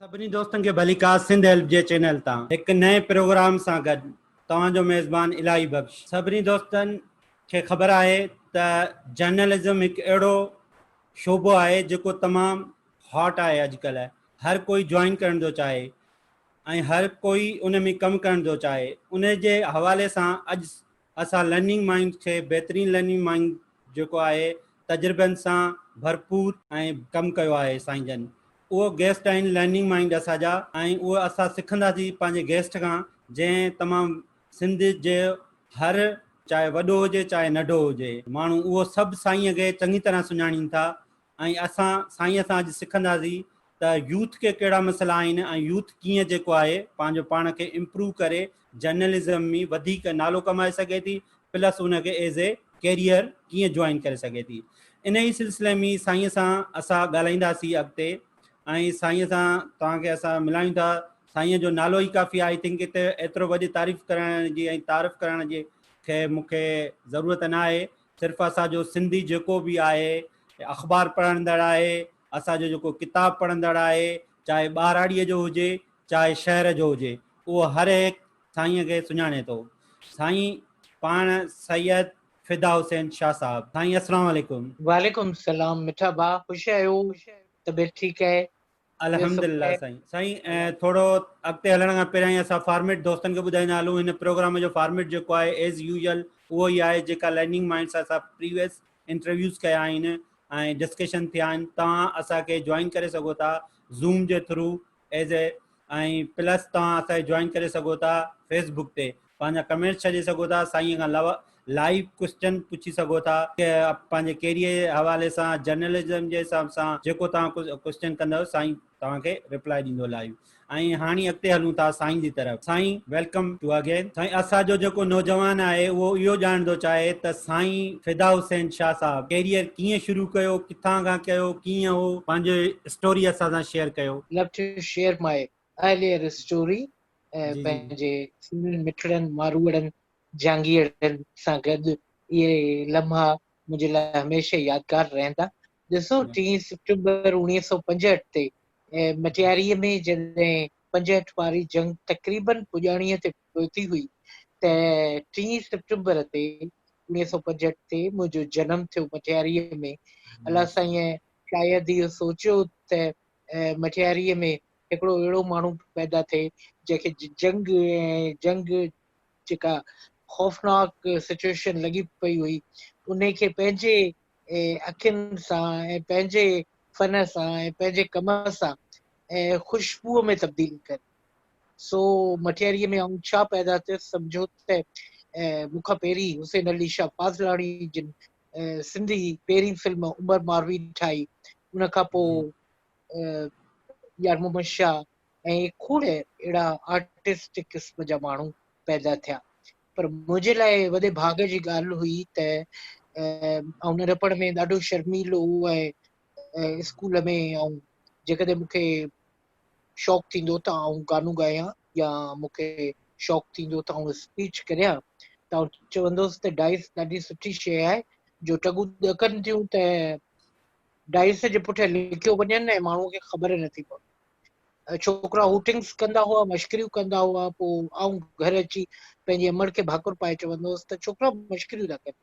سڀني دوستن کي ڀليڪار سنڌ هيلپ جي چينل تان هڪ نئين پروگرام سان گڏ توهان جو ميزبان الاهي بخش. سڀني دوستن کي خبر آهي ته جرنلزم هڪ اهڙو شعبو آهي جيڪو تمام هاٽ آهي اڄڪلهه هر ڪوئي جوائن ڪرڻ ٿو چاهي ۽ هر ڪوئي ان ۾ ڪم ڪرڻ ٿو چاهي ان جي حوالي سان اڄ اسان لرننگ مائنڊ کي بهترين لرننگ مائنڊ جيڪو آهي تجربن سان ڀرپور ۽ ڪم ڪيو آهي سائين جن اهو گيسٽ آهن لرننگ مائنڊ اسان جا ۽ اهو اسان سکنداسين پنهنجي گيسٽ کان جنهن تمام سنڌ جي هر چاهي وڏو هجي چاهي ننڍو هجي ماڻهو اهو سڀ سائين کي چڱي طرح سڃاڻين ٿا ۽ اسان سائين سان اڄ سکنداسين ته يوٿ کي ڪهڙا مسئلا آهن ۽ يوٿ ڪيئن جيڪو آهي پنهنجو پاڻ کي امپروو ڪري جرنلزم ۾ وڌيڪ نالو ڪمائي سگهي ٿي پلس ان کي ايز اي ڪيريئر ڪيئن جوائن ڪري سگهي ٿي ان ئي سلسلي ۾ سائين سان اسان ڳالهائينداسين اڳتي ۽ سائين سان توهان کي اسان ملايون ٿا سائين جو نالو ئي ڪافي I think هتي ايترو وڏي تعريف ڪرڻ جي ۽ تعارف ڪرڻ جي کي مون کي ضرورت نه آهي صرف اسان جو سنڌي جيڪو به آهي اخبار پڙهندڙ آهي اسان جو جيڪو ڪتاب پڙهندڙ آهي چاهي ٻهراڙيء جو هجي چاهي شهر جو هجي اهو هر هڪ سائينء کي سڃاڻي ٿو سائين پاڻ سيد فدا حسين شاهه صاحب سائين السلام عليڪم. وعليڪم السلام مٺا ڀاء خوش آهيو طبيعت ٺيڪ آهي. الحمدلله سائين سائين ٿورو اڳتي هلڻ کان پهريان اسان فارميٽ دوستن کي ٻڌائيندا هلون هن پروگرام جو فارميٽ جيڪو آهي ايز يوزل اهو ئي آهي جيڪا لرننگ مائنڊ سان اسان پريويس انٽرويوز ڪيا آهن ۽ ڊسڪشن ٿيا آهن توهان اسان کي جوائن ڪري سگهو ٿا زوم جي ٿرو ايز اي ۽ پلس توهان اسان کي جوائن ڪري سگهو ٿا فيس بڪ تي پنهنجا ڪمينٽس ڇڏي سگهو ٿا سائين کان لائيو ڪوسچن پڇي سگهو ٿا پنهنجي ڪيريئر جي حوالي سان جرنلزم جي حساب سان جيڪو توهان ڪوسچن ڪندؤ سائين توهان کي رپلائي ڏيندو لائيو ۽ هاڻي اڳتي هلون ٿا سائين جي طرف سائين welcome two again سائين اسان جو جيڪو نوجوان آهي اهو اهو ڄاڻڻ ٿو چاهي ته سائين فدا حسين شاهه صاحب ڪيريئر ڪيئن شروع ڪيو ڪٿان کان ڪيو ڪيئن هو پنهنجي اسٽوري اسان سان شيئر ڪيو. Love to share my earlier story پنهنجي سنڌين مٺڙن ماروئڙن جهانگيئڙن سان گڏ اهي لمحا منهنجي لاء هميشه يادگار رهندا. ڏسو ٽين سيپٽمبر 1965 تي مٽياريء ۾ جڏهن 65 واري جنگ تقريبن پڄاڻيء تي پهتي هئي ته ٽين سيپٽمبر تي 1965 تي منهنجو جنم ٿيو مٽياريء ۾. الله سائينء شايد اهو سوچيو ته مٽياريء ۾ هڪڙو اهڙو ماڻهو پيدا ٿئي جنهن کي جنگ ۽ جنگ جيڪا خوفناڪ سچوئيشن لڳي پئي هئي انهي کي پنهنجي اکين سان ۽ پنهنجي فن سان ۽ پنهنجي ڪم سان خوشبوء ۾ تبديل ڪري. سو مٽياريء ۾ آئون ڇا پيدا ٿيس سمجهو ته مون کان پهرين حسين علي شاهه فاضلاڻي جن سنڌي پهرين فلم عمر ماروي ٺاهي ان کان پوء يار محمد شاهه ۽ کوڙ اهڙا آرٽسٽ قسم جا ماڻهو پيدا ٿيا پر منهنجي لاء وڏي ڀاڳ جي ڳالهه هئي ته آئون ننڍپڻ ۾ ڏاڍو شرميلو ۽ اسڪول ۾ آئون جيڪڏهن مون کي شوق ٿيندو ته آئون گانو ڳايان يا مون کي شوق ٿيندو ته آئون اسپيچ ڪريان ته آئون چوندو هوس ته ڊائس ڏاڍي سٺي شيء آهي جو ٽگون ڏڪن ٿيون ته ڊائس جي پٺيان لڪيو وڃن ۽ ماڻهوء کي خبر نٿي پوي. ڇوڪرا هوٽنگس ڪندا هئا، مشڪريون ڪندا هئا، پوء آئون گهر اچي پنهنجي امڙ کي ڀاڪر پائي چوندو هوس ته ڇوڪرا مشڪريون ٿا ڪن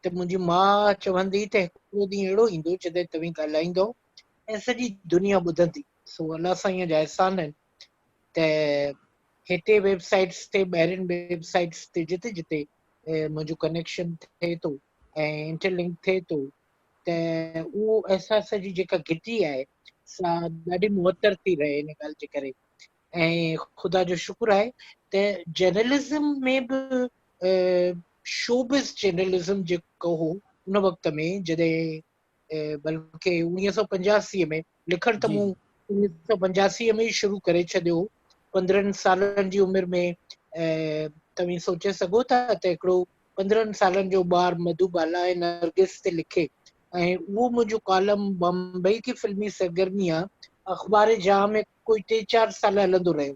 ته منهنجي ماء چوندي ته هڪڙو ڏينهن اهڙو ايندو جڏهن توهين ڳالهائيندؤ ۽ سڄي دنيا ٻڌندي. سو الله سائينء جا احسان آهن ته هتي ويب سائيٽس تي ٻاهرين ويب سائيٽس تي جتي جتي منهنجو ڪنيڪشن ٿئي ٿو ۽ انٽرلنڪ ٿئي ٿو ته اهو احساس جي جيڪا گهٽي آهي سا ڏاڍي معطر ٿي رهي ان ڳالهه جي ڪري ۽ خدا جو شڪر آهي ته جرنلزم ۾ به شوبز جرنلزم جيڪو هو ان وقت ۾ جڏهن بلڪه 1985 ۾ لکڻ ته مون 1985 ۾ ئي شروع ڪري ڇڏيو هو 15 سالن جي عمر ۾ توهين سوچي سگهو ٿا ته هڪڙو 15 سالن جو ٻار مڌو بالا ۽ نرگس تي لکي ۽ اهو منهنجو ڪالم بمبئي ڪي فلمي سرگرميان اخبار جهان ۾ ڪوئي ٽي چار سال هلندو رهيو.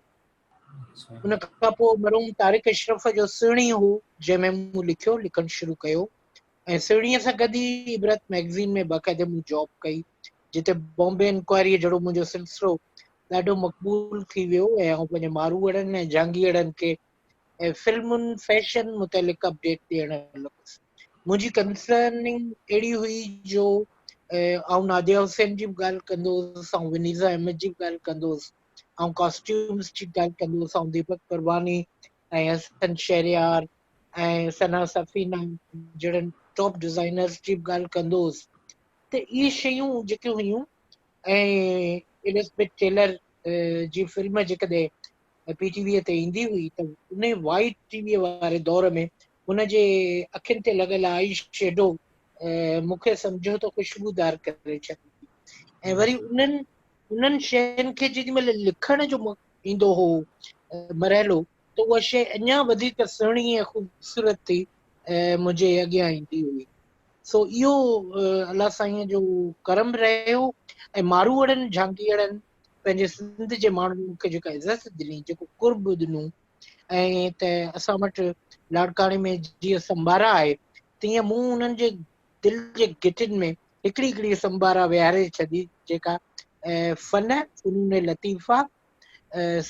ان کان پوء مرحوم طارق اشرف جو سهڻي هو جنهن ۾ مون لکيو لکڻ شروع ڪيو ۽ سهڻيء سان گڏ ئي عبرت مئگزين ۾ باقاعدي مون جاب ڪئي جتي بامبي انڪوائريء جهڙو منهنجو سلسلو ڏاڍو مقبول ٿي ويو ۽ آئون پنهنجي ماروئڙن ۽ جهانگيئڙن کي فلمن، فيشن متعلق اپڊيٽ ڏيڻ لڳس. منهنجي ڪنسرننگ اهڙي هئي جو آئون ناديه حسين جي به ڳالهه ڪندو هوس، آئون ونيزا احمد جي به ڳالهه ڪندو هوس، آئون ڪاسٽيومز جي به ڳالهه ڪندو هوس، آئون ديپڪ پرواني ۽ حسن شهريار ۽ ثنا سفينه جهڙن ٽاپ ڊزائنرز جي به ڳالهه ڪندو هوس ته اهي شيون جيڪي هيون ۽ الزبيٿ ٽيلر جي فلم جيڪڏهن پي ٽي ويء تي ايندي هئي ته ان وائيٽ ٽي ويء واري دور ۾ هن جي اکين تي لڳل آئي شيڊو مون کي سمجهو ته خوشبودار ڪري ڇڏيندي ۽ وري انهن انهن شين کي جيڏي مهل لکڻ جو ايندو هو مرحلو ته اها شيء اڃا وڌيڪ سهڻي ۽ خوبصورت ٿي منهنجي اڳيان ايندي هئي. سو اهو الله سائينء جو ڪرم رهيو ۽ ماروئڙن جهانگيئڙن پنهنجي سنڌ جي ماڻهن مون کي جيڪا عزت ڏني، جيڪو قرب ڏنو ۽ ته اسان وٽ لاڙڪاڻي ۾ جيئن سمبارا آهي تيئن مون انهن جي دل جي گهٽين ۾ هڪڙي هڪڙي سمبارا ويهاري ڇڏي جيڪا فن، فنون لطيفه،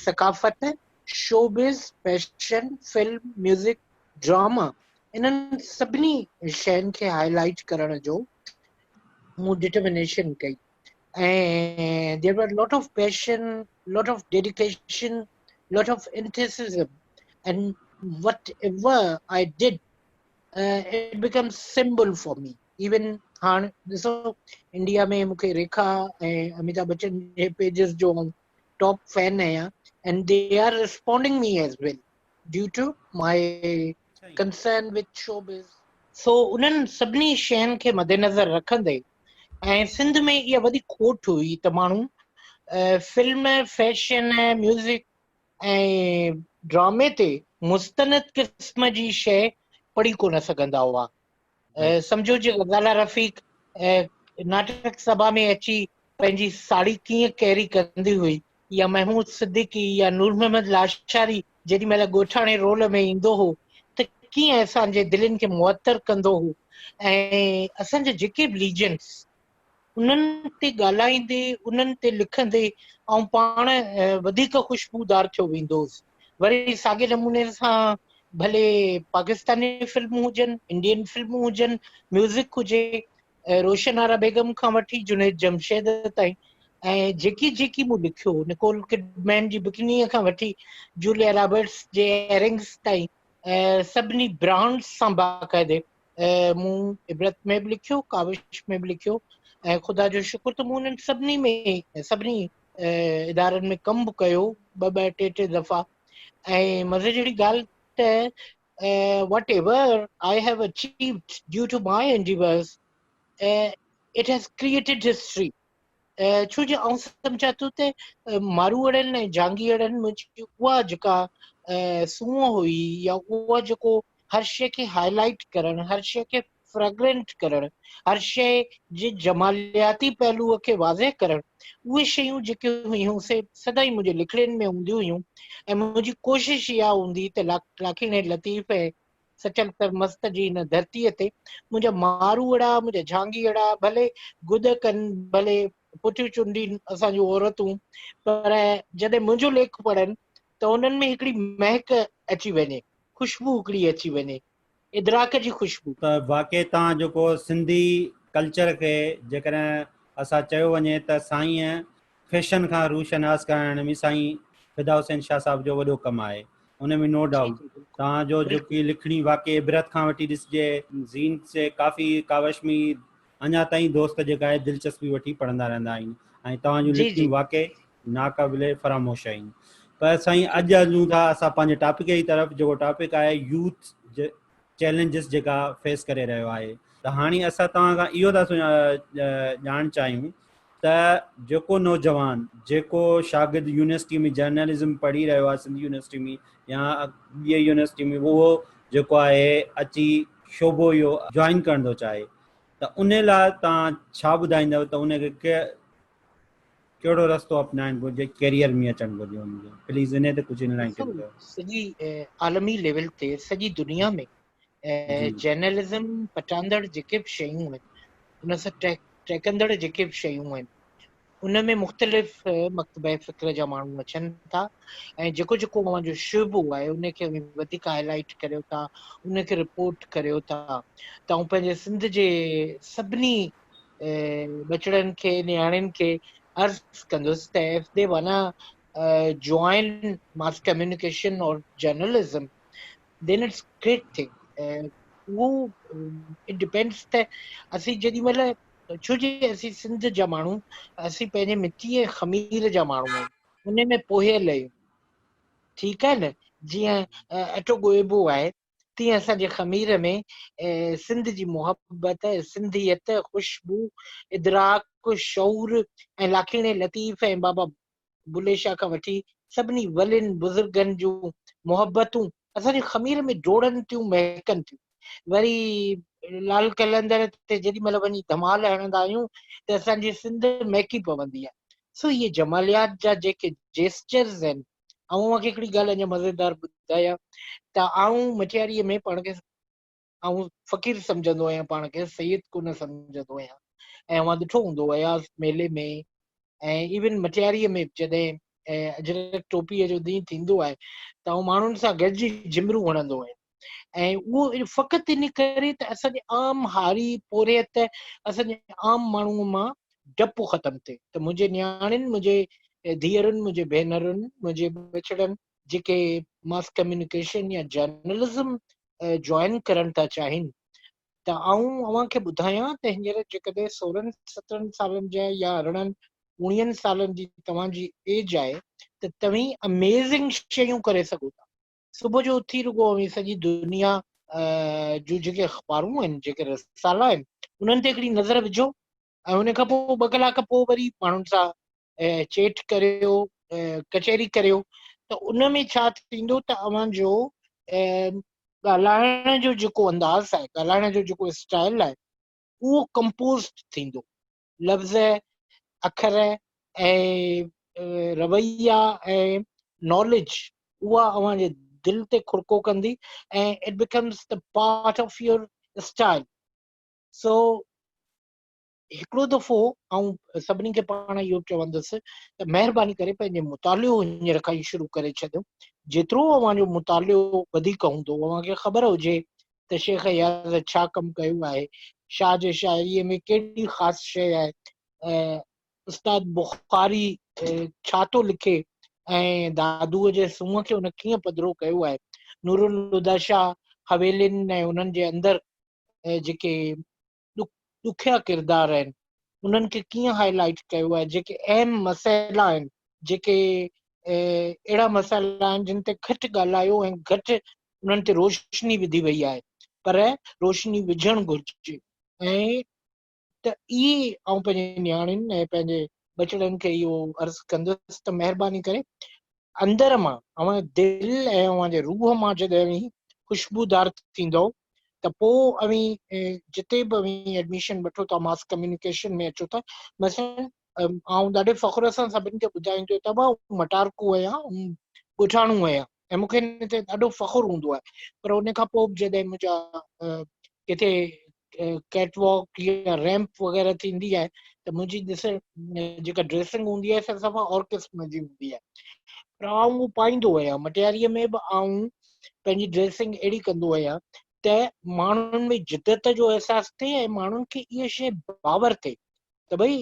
ثقافت، showbiz, fashion, film, music, drama انهن سڀني شين کي هائي لائيٽ ڪرڻ جو مون ڊٽرمنيشن ڪئي ۽ there were lot of passion, lot of dedication, lot of enthusiasm and whatever I did it become symbol for me. Even هاڻ ڏسو انڊيا ۾ مون کي ريکا ۽ اميتاڀ بچن جي پيجز جو ٽاپ فين آهيان and they are responding me as well due to my concern with showbiz. So انهن سڀني شين کي مدنظر رکندي ۽ سنڌ ۾ اها وڏي کوٽ هئي ته ماڻهو فلم، فيشن، ميوزڪ ۽ ڊرامي تي مستند قسم جي شيء پڙهي ڪونه سگهندا هئا. سمجهو جي غزاله رفيق ناٽڪ سڀا ۾ اچي پنهنجي ساڙهي ڪيئن ڪيري ڪندي هئي يا محمود صديقي يا نور محمد لاشاري جيڏي مهل ڳوٺاڻي رول ۾ ايندو هو ته ڪيئن اسان جي دلين کي معطر ڪندو هو ۽ اسان جا جيڪي به ليجنڊس انهن تي ڳالهائيندي انهن تي لکندي آئون پاڻ وڌيڪ خوشبودار ٿيو ويندو هوس. وري ساڳي نموني سان ڀلي پاڪستاني فلمون هجن، انڊين فلمون هجن، ميوزڪ هجي، روشن آرا بيگم کان وٺي جنيد جمشيد تائين ۽ جيڪي جيڪي مون لکيو، نڪول ڪڊمين جي بڪنيء کان وٺي جوليا رابرٽس جي ايئرنگس تائين سڀني برانڊز سان باقاعدي مون عبرت ۾ به لکيو، ڪاوش ۾ به لکيو ۽ خدا جو شڪر ته مون انهن سڀني ۾ سڀني ادارن ۾ ڪم به ڪيو ٻه ٻه ٽي ٽي دفعا ۽ مزي جهڙي ڳالهه ته whatever I have achieved due to my endeavours it has created history ڇو جو آئون سمجهان ٿو ته ماروئڙن ۽ جهانگيئڙن منهنجي اها جيڪا سونهن هئي يا اها جيڪو هر شيء کي هائي لائيٽ ڪرڻ، هر شيء کي فريگرنٽ ڪرڻ، هر شيء جي جمالياتي پهلوء کي واضح ڪرڻ، اهي شيون جيڪي هيون سي سدائين منهنجي لکڻين ۾ هونديون هيون ۽ منهنجي ڪوشش اها هوندي ته لاکيڻي لطيف ۽ سچل سرمست جي هن ڌرتيء تي منهنجا ماروئڙا، منهنجا جهانگيئڙا، ڀلي گڏ ڪن، ڀلي پٺيون چونڊين اسان جون عورتون، پر جڏهن منهنجو ليک پڙهن ته انهن ۾ هڪڙي مهڪ اچي وڃي، خوشبو هڪڙي اچي وڃي، ادراڪ جي خوشبو. ته واقعي توهان جيڪو سنڌي ڪلچر کي جيڪڏهن اسان چيو وڃي ته سائينء فيشن کان روشناس ڪرائڻ ۾ سائين فدا حسين شاهه صاحب جو وڏو ڪم آهي ان ۾ نو ڊائوٽ توهان جو جيڪي لکڻي واقعي عبرت کان وٺي ڏسجي زين سي ڪافي ڪاوش ۾ اڃا تائين دوست جيڪا آهي دلچسپي وٺي پڙهندا رهندا آهن ۽ توهان جون لکڻيون واقعي ناقابل فراموش آهن پر سائين اڄ هلون ٿا اسان پنهنجي ٽاپڪ جي طرف جيڪو ٽاپڪ آهي يوٿ چئلينجز جيڪا فيس ڪري رهيو آهي ته هاڻي اسان توهان کان اهو ٿا ڄاڻ چاهيون ته جيڪو نوجوان جيڪو شاگرد يونيورسٽي ۾ جرنلزم پڙهي رهيو آهي سنڌ يونيورسٽي ۾ يا ٻي يونيورسٽي ۾ اهو جيڪو آهي اچي شعبو اهو جوائن ڪرڻ ٿو چاهي ته ان لاء توهان ڇا ٻڌائيندو ته ان کي ڪهڙو رستو اپنائڻ گهرجي ڪيريئر ۾ اچڻ گهرجي ان کي پليز ان تي ڪجهه انلائيٽن ڪيو. سڄي عالمي ليول تي سڄي دنيا ۾ جرنلزم پٽاندڙ جيڪي به شيون آهن ان سان ٽهڪندڙ جيڪي به شيون آهن ان ۾ مختلف مڪتبه فڪر جا ماڻهو اچن ٿا ۽ جيڪو جيڪو اوهان جو شعبو آهي ان کي اوهين وڌيڪ هائي لائيٽ ڪريو ٿا، ان کي رپورٽ ڪريو ٿا ته آئون پنهنجي سنڌ جي سڀني ٻچڙن کي، نياڻين کي عرض ڪندس ته if they wanna join mass communication or journalism then it's great thing. اهو it depends ته اسين جيڏي مهل ڇو جي اسين سنڌ جا ماڻهو اسين پنهنجي مٽي ۽ خمير جا ماڻهو آهيون، ان ۾ پوهيل آهيون، ٺيڪ آهي نه؟ جيئن اٽو ڳوهبو آهي تيئن اسان جي خمير ۾ سنڌ جي محبت، سنڌيت، خوشبو، ادراڪ، شعور ۽ لاکيڻي لطيف ۽ بابا بلهي شاهه کان وٺي سڀني ولين بزرگن جون محبتون اسان جي خمير ۾ ڊوڙن ٿيون، مهڪن ٿيون. وري لال قلندر تي جيڏي مهل وڃي ڌمال هڻندا آهيون ته اسان جي سنڌ مهڪي پوندي آهي. سو اهي جماليات جا جيڪي جيسچرز آهن، آئون اوهان کي هڪڙي ڳالهه اڃا مزيدار ٻڌايان ته آئون مٽياريء ۾ پاڻ کي آئون فقير سمجهندو آهيان پاڻ کي، سيد ڪونه سمجهندو آهيان ۽ اوهان ڏٺو هوندو اياز ميلي ۾ ۽ ايون مٽياريء ۾ به جڏهن اجرڪ ٽوپيء جو ڏينهن ٿيندو آهي ته آئون ماڻهن سان گڏجي جهمرون هڻندو آهيان ۽ اهو فقط ان ڪري ته اسان جي عام هاري پورهيت، اسان جي عام ماڻهوء مان ڊپ ختم ٿئي ته منهنجي نياڻين، منهنجي ڌيئرن، منهنجي ڀينرن، منهنجي ٻچڙن جيڪي ماس ڪميونيڪيشن يا جرنلزم جوائن ڪرڻ ٿا چاهين ته آئون اوهان کي ٻڌايان ته هينئر جيڪڏهن سورهن سترهن سالن جا يا ارڙهن اوڻيهن سالن جي توهان جي ايج آهي ته توهين اميزنگ شيون ڪري سگهو ٿا. صبح جو اٿي رڳو اوهين سڄي دنيا جون جيڪي اخبارون آهن، جيڪي رسالا آهن، انهن تي هڪڙي نظر وجهو ۽ ان کان پوء ٻه ڪلاڪ پوء وري ماڻهن سان چيٽ ڪريو، ڪچهري ڪريو ته ان ۾ ڇا ٿيندو ته اوهان جو ڳالهائڻ جو جيڪو انداز آهي، ڳالهائڻ جو جيڪو اسٽائل آهي اهو ڪمپوزڊ ٿيندو. لفظ، اکر ۽ رويا ۽ ناليج اها اوهان جي دل تي کڙڪو ڪندي ۽ it becomes the part of your style. So هڪڙو دفعو آئون سڀني کي پاڻ اهو چوندس ته مهرباني ڪري پنهنجي مطالعو هينئر کان ئي شروع ڪري ڇڏيو. جيترو اوهان جو مطالعو وڌيڪ هوندو، اوهان کي خبر هجي ته شيخ اياز ڇا ڪم ڪيو آهي، شاهه جي شاعريء ۾ ڪهڙي خاص شيء آهي، استاد بخاري ڇا ٿو لکي ۽ دادوء جي سونهن کي هن ڪيئن پڌرو ڪيو آهي، نورالهديٰ شاهه حويلين ۽ انهن جي اندر جيڪي ڏکيا ڪردار آهن انهن کي ڪيئن هائي لائيٽ ڪيو آهي، جيڪي اهم مسئلا آهن، جيڪي اهڙا مسئلا آهن جن تي گهٽ ڳالهايو ۽ گهٽ انهن تي روشني وڌي وئي آهي پر روشني وجهڻ گهرجي ۽ ته اهي آئون پنهنجي نياڻين ۽ پنهنجي ٻچڙن کي اهو عرض ڪندس ته مهرباني ڪري اندر مان، اوهان جي دل ۽ اوهان جي روح مان جڏهن اوهين خوشبودار ٿيندؤ ته پوء اوهين جتي به اوهين ايڊميشن وٺو ٿا، ماس ڪميونيڪيشن ۾ اچو ٿا، مثلاً آئون ڏاڍي فخر سان سڀن کي ٻڌائيندو آهيان ته ڀاء آئون مٽارڪو آهيان، آئون ڳوٺاڻو آهيان ۽ مون کي ان تي ڏاڍو فخر هوندو آهي. پر ان کان پوء به جڏهن منهنجا ڪٿي ڪيٽ واڪ يا ريمپ وغيره ٿيندي آهي ته منهنجي ڏسڻ جيڪا ڊريسنگ هوندي آهي سا صفا اور قسم جي هوندي آهي، پر آئون اهو پائيندو آهيان. مٽياريء ۾ به آئون پنهنجي ڊريسنگ اهڙي ڪندو آهيان ته ماڻهن ۾ جدت جو احساس ٿئي ۽ ماڻهن کي اها شيء باور ٿئي ته ڀئي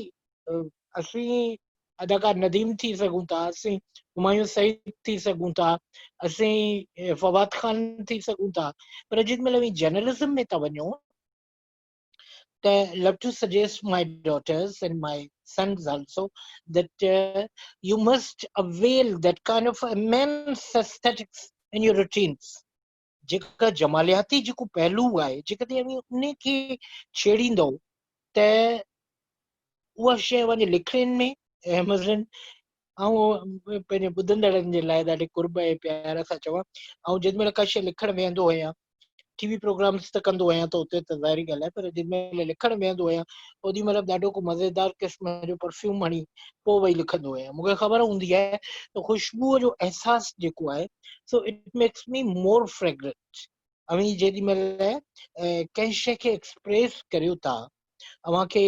اسين اداڪار نديم ٿي سگهون ٿا، اسين همايون سعيد ٿي سگهون ٿا، اسين فواد خان ٿي سگهون ٿا، پر جيڏي مهل اوهين جرنلزم ۾ ٿا وڃو ته love to suggest my daughters and my sons also that you must avail that kind of immense aesthetics in your routines. جيڪا جمالياتي جيڪو پهلو آهي، جيڪڏهن اوهين ان کي ڇيڙيندؤ ته اها شيء اوهان جي لکڻين ۾ ۽ مثلاً آئون پنهنجي ٻڌندڙن جي لاء ڏاڍي قرب ۽ پيار سان چوان، آئون جيڏي مهل ڪا شيء لکڻ ويهندو آهيان، ٽي وي پروگرامز ته ڪندو آهيان ته اتي ته ظاهري ڳالهه آهي، پر جيڏي مهل لکڻ ويهندو آهيان اوڏي مهل به ڏاڍو ڪو مزيدار قسم جو پرفيوم هڻي پوء ويهي لکندو آهيان. مون کي خبر هوندي آهي ته خوشبوء جو احساس جيڪو آهي سو it makes me more fragrant. اوهين جيڏي مهل ڪنهن شيء کي ايڪسپريس ڪريو ٿا اوهان کي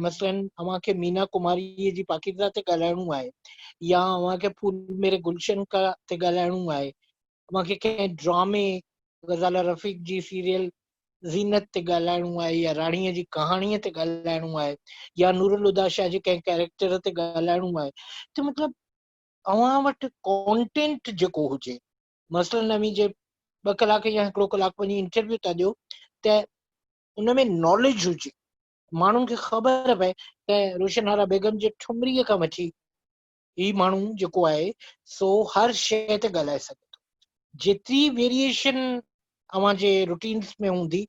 مثلاً اوهان کي مينا ڪماريء جي پاڪيزه تي ڳالهائڻو آهي يا اوهان کي ڦول ميري گلشن ڪا تي ڳالهائڻو آهي، اوهان کي ڪنهن ڊرامي غزاله رفيق جي سيريل زينت تي ڳالهائڻو آهي يا راڻيء جي ڪهاڻيء تي ڳالهائڻو آهي يا نورالهديٰ شاهه جي ڪنهن ڪئريڪٽر تي ڳالهائڻو آهي ته مطلب اوهان وٽ ڪانٽينٽ جيڪو هجي، مثلاً اوهين جي ٻه ڪلاڪ يا هڪڙو ڪلاڪ وڃي انٽرويو ٿا ڏيو ته ان ۾ ناليج هجي، ماڻهن کي خبر پئي ته روشن آرا بيگم جي ٺمريء کان وٺي هي ماڻهو جيڪو آهي سو هر شيء تي ڳالهائي سگهي ٿو. جيتري ويريئيشن اوهان جي روٽينز ۾ هوندي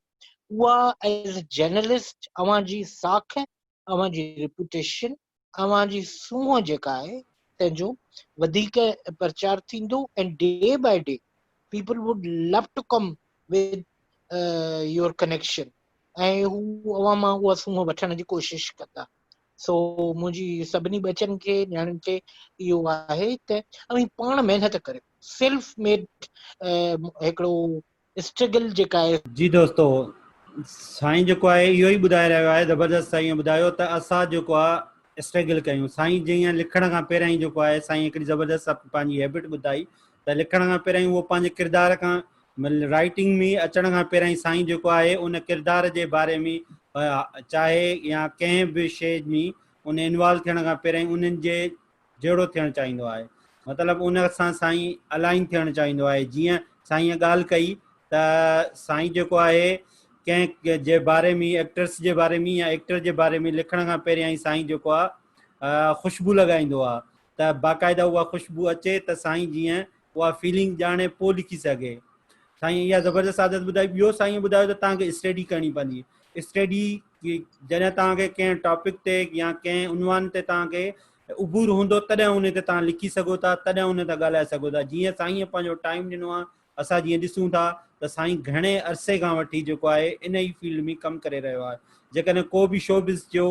اها ايز جرنلسٽ اوهان جي ساک، اوهان جي ريپوٽيشن، اوهان جي سونهن جيڪا آهي تنهن جو وڌيڪ پرچار ٿيندو ۽ day by day people would love to come with your connection ۽ هو اوهان مان اها سونهن وٺڻ جي ڪوشش ڪندا. سو منهنجي سڀني ٻچن کي نياڻين کي اهو آهي ته اوهين پاڻ محنت ڪريو، سيلف ميڊ هڪڙو اسٽرگل جيڪا آهي. جي دوستو سائين جيڪو آهي اهو ئي ٻڌائي رهيو آهي زبردست سائين ٻڌايو ته اسان جيڪو آهي اسٽرگل ڪيون سائين جيئن لکڻ کان پهريان ئي جيڪو آهي سائين هڪڙي زبردست پنهنجي هيبٽ ٻڌائي ته لکڻ کان پهريان اهو پنهنجي ڪردار کان رائٽنگ ۾ اچڻ کان پهريان سائين جيڪو آهي ان ڪردار جي باري ۾ چاهي يا ڪنهن به شيء ۾ ان انوالو ٿيڻ کان پهريان انهن جي جهڙو ٿيڻ چاهيندو آهي مطلب ان سان سائين الائن ٿيڻ چاهيندو آهي جيئن سائين ڳالهه ڪئي ته سائين جيڪو آهي ڪنهن جي باري ۾ ايڪٽرس جي باري ۾ يا ايڪٽر جي باري ۾ لکڻ کان پهريان سائين جيڪو آهي خوشبو لڳائيندو آهي ته باقاعده اها خوشبو اچي ته سائين جيئن اها فيلنگ ڄاڻي پوء لکي سگهي. سائين اها زبردست عادت ٻڌائي. ٻيو سائين ٻڌايو ته توهان کي اسٽڊي ڪرڻي پوندي. اسٽڊي جڏهن توهان کي ڪنهن ٽاپڪ تي يا ڪنهن عنوان تي توهان کي عبور هوندو تڏهن ان تي توهان لکي سگهو ٿا، تڏهن ان تي ڳالهائي سگهو ٿا. جيئن سائين پنهنجو ٽائيم ڏنو آهي، اسان جيئن ڏسون ٿا ته سائين گهڻي عرصي کان وٺي جيڪو آهي ان ئي فيلڊ ۾ ڪم ڪري رهيو آهي. جيڪڏهن ڪو به شوبز جو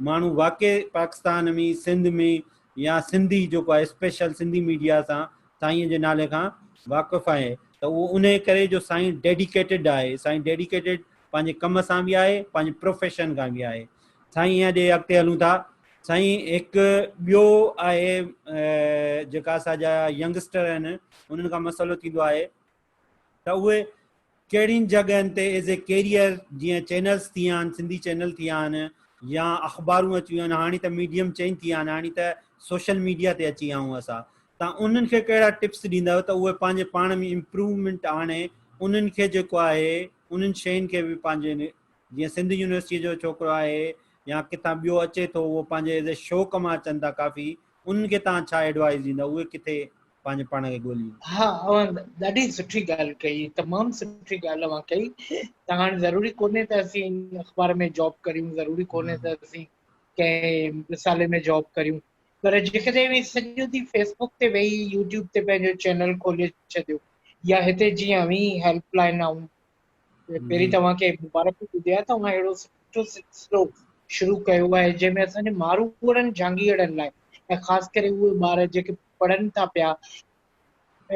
ماڻهو واقعي پاڪستان ۾ سنڌ ۾ يا سنڌي جيڪو آهي اسپيشل سنڌي ميڊيا سان سائين جي نالي کان واقف آهي ته اهو انهي ڪري جو سائين ڊيڊيڪيٽيڊ آهي سائين ڊيڊيڪيٽيڊ پنهنجي ڪم سان به آهي پنهنجي پروفيشن کان به آهي سائين ائين ڏي اڳتي هلون ٿا سائين هڪ ٻيو آهي جيڪا اسان جا ينگسٽر آهن انهن کان مسئلو ٿيندو آهي ته اهي ڪهڙين جڳهن تي ايز اي ڪيريئر جيئن چينلز ٿي ويا آهن سنڌي چينل ٿي ويا آهن يا اخبارون اچي ويون آهن هاڻي ته ميڊيم چينج ٿي ويا آهن هاڻي ته سوشل ميڊيا تي اچي ويا آهيون اسان تان انهن کي ڪهڙا ٽپس ڏيندا آهيو ته اهي پنهنجي پاڻ ۾ امپروومينٽ آڻي انهن کي جيڪو آهي انهن شين کي به پنهنجي جيئن سنڌ يونيورسٽي جو ڇوڪرو آهي يا ڪٿان ٻيو اچي ٿو اهو پنهنجي ايز اي شوق مان اچن ٿا ڪافي انهن کي تان ڇا ايڊوائز ڏيندا اهي ڪٿي پنهنجي پاڻ کي ڳولين. ها اوهان ڏاڍي سٺي ڳالهه ڪئي تمام سٺي ڳالهه اوهان ڪئي ته هاڻي ضروري ڪونهي ته اسين اخبار ۾ جاب ڪريون ضروري ڪونهي ته اسين ڪنهن رسالي ۾ جاب ڪريون پر جيڪڏهن اوهين سڄو ڏينهن فيس بڪ تي ويهي يوٽيوب تي پنهنجو چينل کولي ڇڏيو يا هتي جيئن اوهين هيلپ لائن آئون پهرين توهان کي مبارڪون ٿو ڏيان ته اوهان اهڙو سٺو سلسلو شروع ڪيو آهي جنهن ۾ اسان جي ماروئڙن جهانگيئڙن لاء ۽ خاص ڪري اهي ٻار جيڪي پڙهن ٿا پيا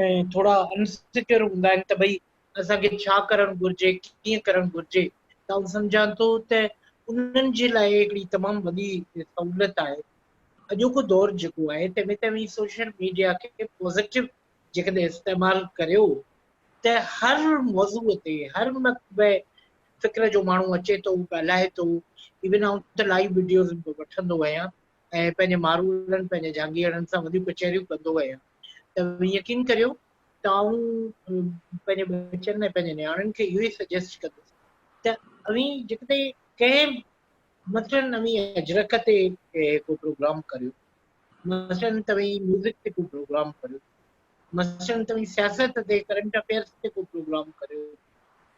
۽ ٿورا انسيڪيور هوندا آهن ته ڀئي اسان کي ڇا ڪرڻ گهرجي ڪيئن ڪرڻ گهرجي ته آئون سمجهان ٿو ته انهن جي لاء هڪڙي تمام وڏي سهولت آهي اڄوڪو دور جيڪو آهي تنهن ۾ توهين سوشل ميڊيا کي پازيٽو جيڪڏهن استعمال ڪريو ته هر موضوع تي هر مڪتبه فڪر جو ماڻهو اچي ٿو ڳالهائي ٿو ايون آئون ته لائيو وڊيوز به وٺندو آهيان ۽ پنهنجي ماروئڙن پنهنجي جهانگيئڙن سان وڏيون ڪچهريون ڪندو آهيان ته اوهين يقين ڪريو ته آئون پنهنجي ٻچن ۽ پنهنجي نياڻين کي اهو ئي سجيسٽ ڪندس ته اوهين جيڪڏهن ڪنهن مثلاً اوهين اجرڪ تي ڪو پروگرام ڪريو مثلاً توهين ميوزڪ تي ڪو پروگرام ڪريو مثلاً توهين سياست تي ڪرنٽ افيئرس تي ڪو پروگرام ڪريو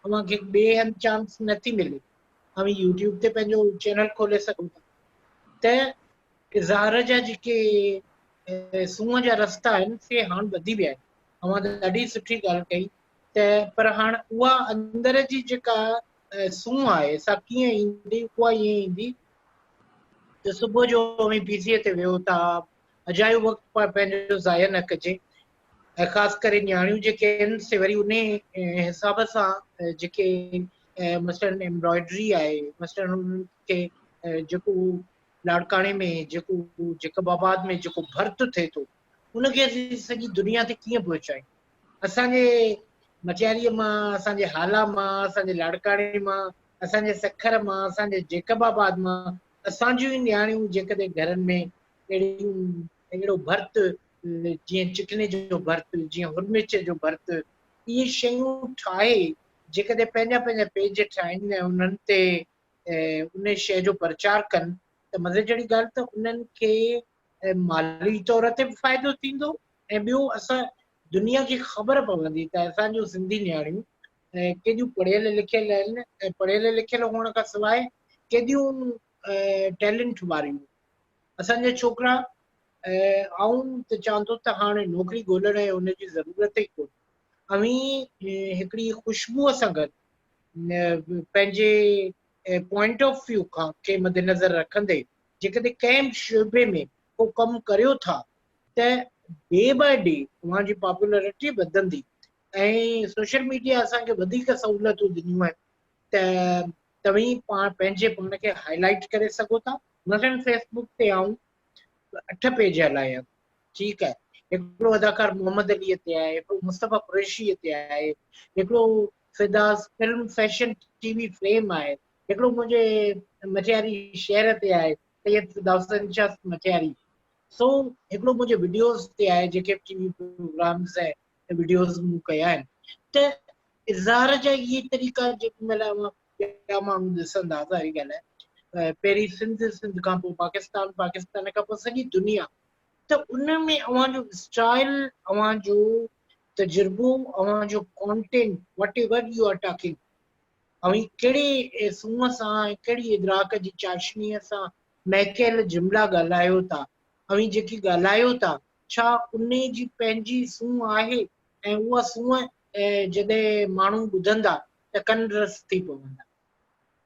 اوهان کي ٻئي هنڌ چانس نٿي ملي اوهين يوٽيوب تي پنهنجو چينل کولي سگهو ٿا ته اظهار جا جيڪي سونهن جا رستا آهن سي هاڻ وڌي ويا آهن. اوهان ڏاڍي سٺي ڳالهه ڪئي ته پر هاڻ اها اندر جي جيڪا سونهن آهي سا ڪيئن ايندي اها ائين ايندي ته صبح جو اوهين پي سي تي ويهو ٿا اجايو وقت پنهنجو ضايع نه ڪجي ۽ خاص ڪري نياڻيون جيڪي آهن سي وري انهي حساب سان جيڪي مثلاً ايمبرائڊري آهي مثلاً انهن کي جيڪو لاڙڪاڻي ۾ جيڪو جيڪب آباد ۾ جيڪو ڀرت ٿئي ٿو ان کي اسين سڄي دنيا تي ڪيئن پهچايون. اسان جي مٽياريء مان، اسان جي هالا مان، اسان جي لاڙڪاڻي مان، اسان جي سکر مان، اسان جي جيڪب آباد مان اسان جون ئي نياڻيون جيڪڏهن گهرن ۾ اهڙيون اهڙو ڀرت جيئن چڪني جو ڀرت، جيئن هرمچ جو ڀرت اهي شيون ٺاهي جيڪڏهن پنهنجا پنهنجا پيج ٺاهين ۽ انهن تي ان شيء جو پرچار ڪن ته مزي جهڙي ڳالهه ته انهن کي مالي طور تي به فائدو ٿيندو ۽ ٻيو اسان دنيا کي خبر پوندي ته اسان جون سنڌي نياڻيون ڪيڏيون پڙهيل لکيل آهن ۽ پڙهيل لکيل هئڻ کان سواء ڪيڏيون ٽيلنٽ واريون اسان جا ڇوڪرا. آئون ته چوان ٿو ته هاڻي نوڪري ڳولڻ ۽ ان جي ضرورت ئي ڪونهي. اوهين هڪڙي خوشبوء سان گڏ پنهنجي پوائنٽ آف ويو کان کي مدنظر رکندي جيڪڏهن ڪنهن به شعبي ۾ ڪو ڪم ڪريو ٿا ته ڊي باء ڊي اوهان جي پاپولرٽي وڌندي ۽ سوشل ميڊيا اسان کي وڌيڪ سهولتون ڏنيون آهن ته توهين پاڻ پنهنجي پاڻ کي هائي لائيٽ ڪري سگهو ٿا. مثلاً فيس بڪ تي آئون 8 پيج هلايان ٺيڪ آهي، هڪڙو اداڪار محمد علي تي آهي، هڪڙو مصطفيٰ قريشي تي آهي، هڪڙو Fidas film fashion T V frame آهي، هڪڙو منهنجي مٽياري شهر تي آهي سيد فدا حسين شاهه مٽياري، سو هڪڙو منهنجي وڊيوز تي آهي جيڪي به ٽي وي پروگرامز ۽ وڊيوز مون ڪيا آهن ته اظهار جا اهي طريقا جيڏي مهل اوهان ٻيا ماڻهو ڏسندا ظاهري ڳالهه آهي پهرين سنڌ، سنڌ کان پوء پاڪستان، پاڪستان کان پوء سڄي دنيا ته ان ۾ اوهان جو اسٽائل، اوهان جو تجربو، اوهان جو content, whatever you are talking, اوهين ڪهڙي سونهن سان ۽ ڪهڙي ادراڪ جي چاشنيء سان مهڪيل جملا ڳالهايو ٿا، اوهين جيڪي ڳالهايو ٿا، ڇا انهي جي پنهنجي سونهن آهي ۽ اها سونهن جڏهن ماڻهو ٻڌندا ته ڪن رس ٿي پوندا.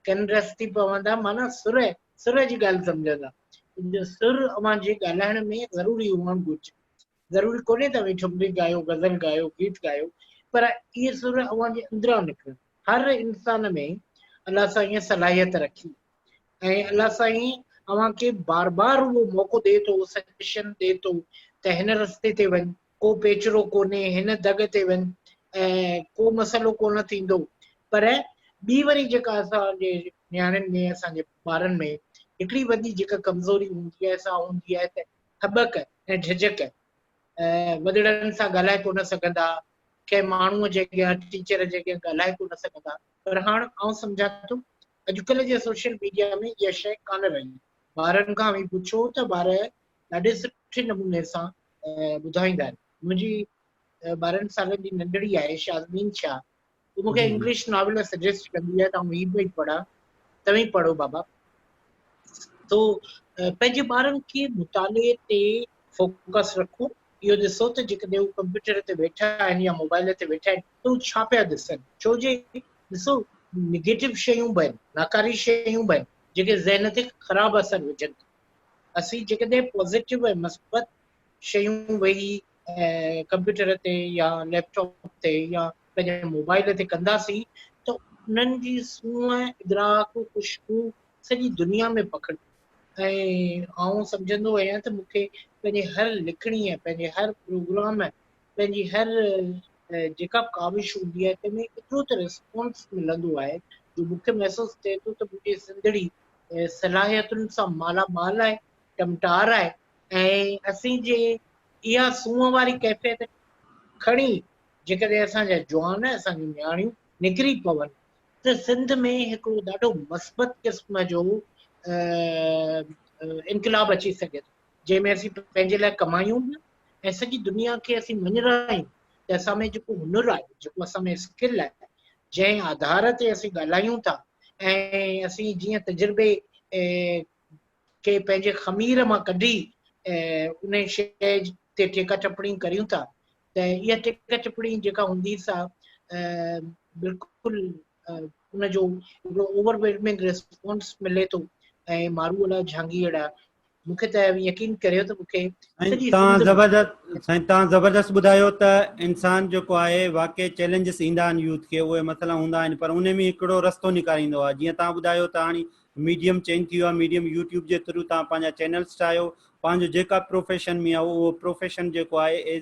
ڪن رس ٿي پوندا معنيٰ سر، سر جي ڳالهه سمجهندا. سر اوهان جي ڳالهائڻ ۾ ضروري هئڻ گهرجي. ضروري ڪونهي ته اوهين ٺمري ڳايو، غزل ڳايو، گيت ڳايو، پر اهي سر اوهان جي اندران نڪرن. هر انسان ۾ الله سائينء صلاحيت رکي ۽ الله سائين اوهان کي بار بار اهو موقعو ڏئي ٿو، سجيشن ڏئي ٿو ته هن رستي تي وڃ، ڪو پيچرو ڪونهي، هن دڳ تي وڃ ۽ ڪو مسئلو ڪونه ٿيندو. پر ٻي وري جيڪا اسان جي نياڻين ۾ اسان جي ٻارن ۾ هڪڙي وڏي جيڪا ڪمزوري هوندي آهي سا هوندي آهي ته هٻڪ ۽ جهجهڪ، وڏڙن سان ڳالهائي ڪونه سگهندا، ڪنهن ماڻهوء جي اڳيان، ٽيچر جي اڳيان ڳالهائي ڪونه سگهندا. پر هاڻ آئون سمجهان ٿو اڄڪلهه جي سوشل ميڊيا ۾ اها شيء ڪانه رهي. ٻارن کان اوهين پڇو ته ٻار ڏاڍي سٺي نموني سان ٻڌائيندا آهن. منهنجي 12 سالن جي ننڍڙي آهي شازمين شاهه، هو مون کي انگلش ناول سجيسٽ ڪندي آهي ته آئون هي پئي پڙهان، توهين پڙهو بابا. تو پنهنجي ٻارن کي مطالعي تي فوڪس رکو، اهو ڏسو ته جيڪڏهن هو ڪمپيوٽر تي ويٺا آهن يا موبائل تي ويٺا آهن ته هو ڇا پيا ڏسن، ڇو جي ڏسو نيگيٽو شيون به آهن، ناڪاري شيون به آهن جيڪي ذهن تي خراب اثر وجهن ٿيون. اسين جيڪڏهن پازيٽو ۽ مثبت شيون ويهي ڪمپيوٽر تي يا ليپ ٽاپ تي يا پنهنجي موبائل تي ڪنداسين ته انهن جي سونهن، ادراڪ، خوشبو سڄي دنيا ۾ پکڙجي ۽ آئون سمجهندو آهيان ته مون کي پنهنجي هر لکڻي، پنهنجي هر پروگرام، پنهنجي هر جيڪا به ڪاوش هوندي آهي تنهن ۾ ايترو ته رسپانس ملندو آهي جو مون کي محسوس ٿئي ٿو ته منهنجي سنڌڙي صلاحيتن سان مالا مال آهي، ٽمٽار آهي ۽ اسين جي اها سونهن واري ڪيفيت کڻي جيڪڏهن اسان جا جوان، اسان جون نياڻيون نڪري پون ته سنڌ ۾ هڪڙو ڏاڍو مثبت قسم جو انقلاب اچي سگهي ٿو، جنهن ۾ اسين پنهنجي لاء ڪمايون به ۽ سڄي دنيا کي اسين مڃرايون ته اسان ۾ جيڪو هنر آهي، جيڪو اسان ۾ اسڪل آهي، جنهن آڌار تي اسين ڳالهايون ٿا ۽ اسين جيئن تجربي کي پنهنجي خمير مان ڪڍي ان شيء تي ٽيڪا ٽپڻي ڪريون ٿا ته اها ٽيڪا ٽپڻي جيڪا هوندي سا بلڪل ان جو هڪڙو اوور ويلمنگ ريسپانس ملي ٿو ۽ مارو الا جهانگيئڙا مون کي ته يقين ڪريو ته مون کي سائين توهان زبردست سائين توهان زبردست ٻڌايو ته انسان جيڪو آهي واقعي چئلينجز ايندا آهن يوٿ کي اهي مسئلا هوندا آهن پر ان ۾ هڪڙو رستو نڪاريندو آهي جيئن توهان ٻڌايو ته هاڻي ميڊيم چينج ٿي ويو آهي ميڊيم يوٽيوب جي ٿرو توهان پنهنجا چينلز ٺاهيو پنهنجو جيڪا پروفيشن ۾ آهي اهو پروفيشن جيڪو آهي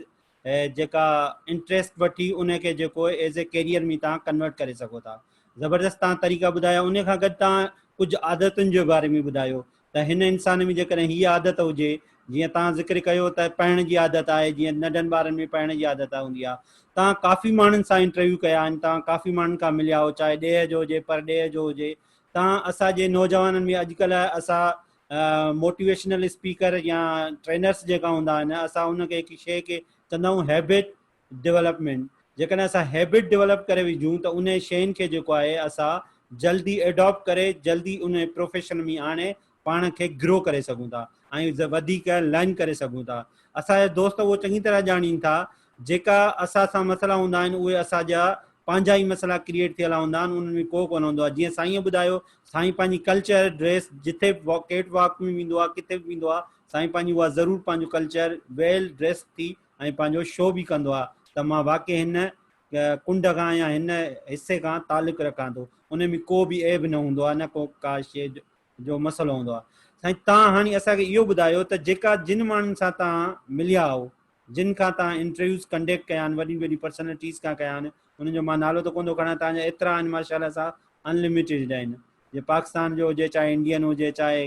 جيڪا انٽريسٽ وٺي ان کي جيڪو ايز اي ڪيريئر ۾ توهان ڪنورٽ ڪري سگهو ٿا زبردست توهان طريقا ٻڌايا ان کان گڏ توهان ڪجهه عادتن جي باري ۾ ٻڌايو ته هن انسان ۾ جيڪڏهن هي عادت هجي جيئن توهان ذڪر ڪيو ته پڙهڻ جي عادت آهي جيئن ننڍن ٻارن ۾ پڙهڻ جي عادت هوندي آهي توهان ڪافي ماڻهن سان انٽرويو ڪيا آهن توهان ڪافي ماڻهن کان مليا آهيو چاهي ڏيهه جو هجي پرڏيهه جو هجي توهان اسان جي نوجوانن ۾ اڄڪلهه اسان موٽيويشنل اسپيڪر يا ٽرينرس جيڪا هوندا آهن اسان ان کي هڪ شيء کي چوندا آهيون هيبٽ ڊولپمينٽ جيڪڏهن اسان هيبٽ ڊولپ ڪري وجهون ته ان شين کي جيڪو آهي اسان جلدي ايڊاپٽ ڪري جلدي ان پروفيشن ۾ آڻي پاڻ کي گرو ڪري سگهون ٿا ۽ وڌيڪ لرن ڪري سگهون ٿا اسان جا دوست اهو چڱي طرح ڄاڻين ٿا جيڪا اسان سان مسئلا هوندا آهن اهي اسان جا پنهنجا ئي مسئلا ڪريئيٽ ٿيل هوندا آهن انهن ۾ ڪو ڪونه هوندو آهي جيئن سائين ٻڌايو سائين پنهنجي ڪلچر ڊريس جٿي به ڪيٽ واڪ ۾ ويندو آهي ڪٿي به ويندو آهي سائين پنهنجي اها ضرور پنهنجو ڪلچر ويل ڊريس ٿي ۽ پنهنجو شو به ڪندو آهي ته مان واقعي هن ڪنڊ کان يا هن حصي کان تعلق رکان ٿو ان ۾ ڪو به عيب نه هوندو آهي نه ڪو ڪا شيء جو مسئلو هوندو آهي سائين تان هاڻي اسان کي اهو ٻڌايو ته جيڪا جن ماڻهن سان تان مليا آهو جن کان تان انٽرويوز ڪنڊڪٽ ڪيا آهن وڏيون وڏيون پرسنلٽيز کان ڪيا آهن انهن جو مان نالو ته ڪونه ٿو کڻان تان جا ايترا آهن ماشاء الله سان انلميٽيڊ آهن جي پاڪستان جو هجي چاهي انڊين هجي چاهي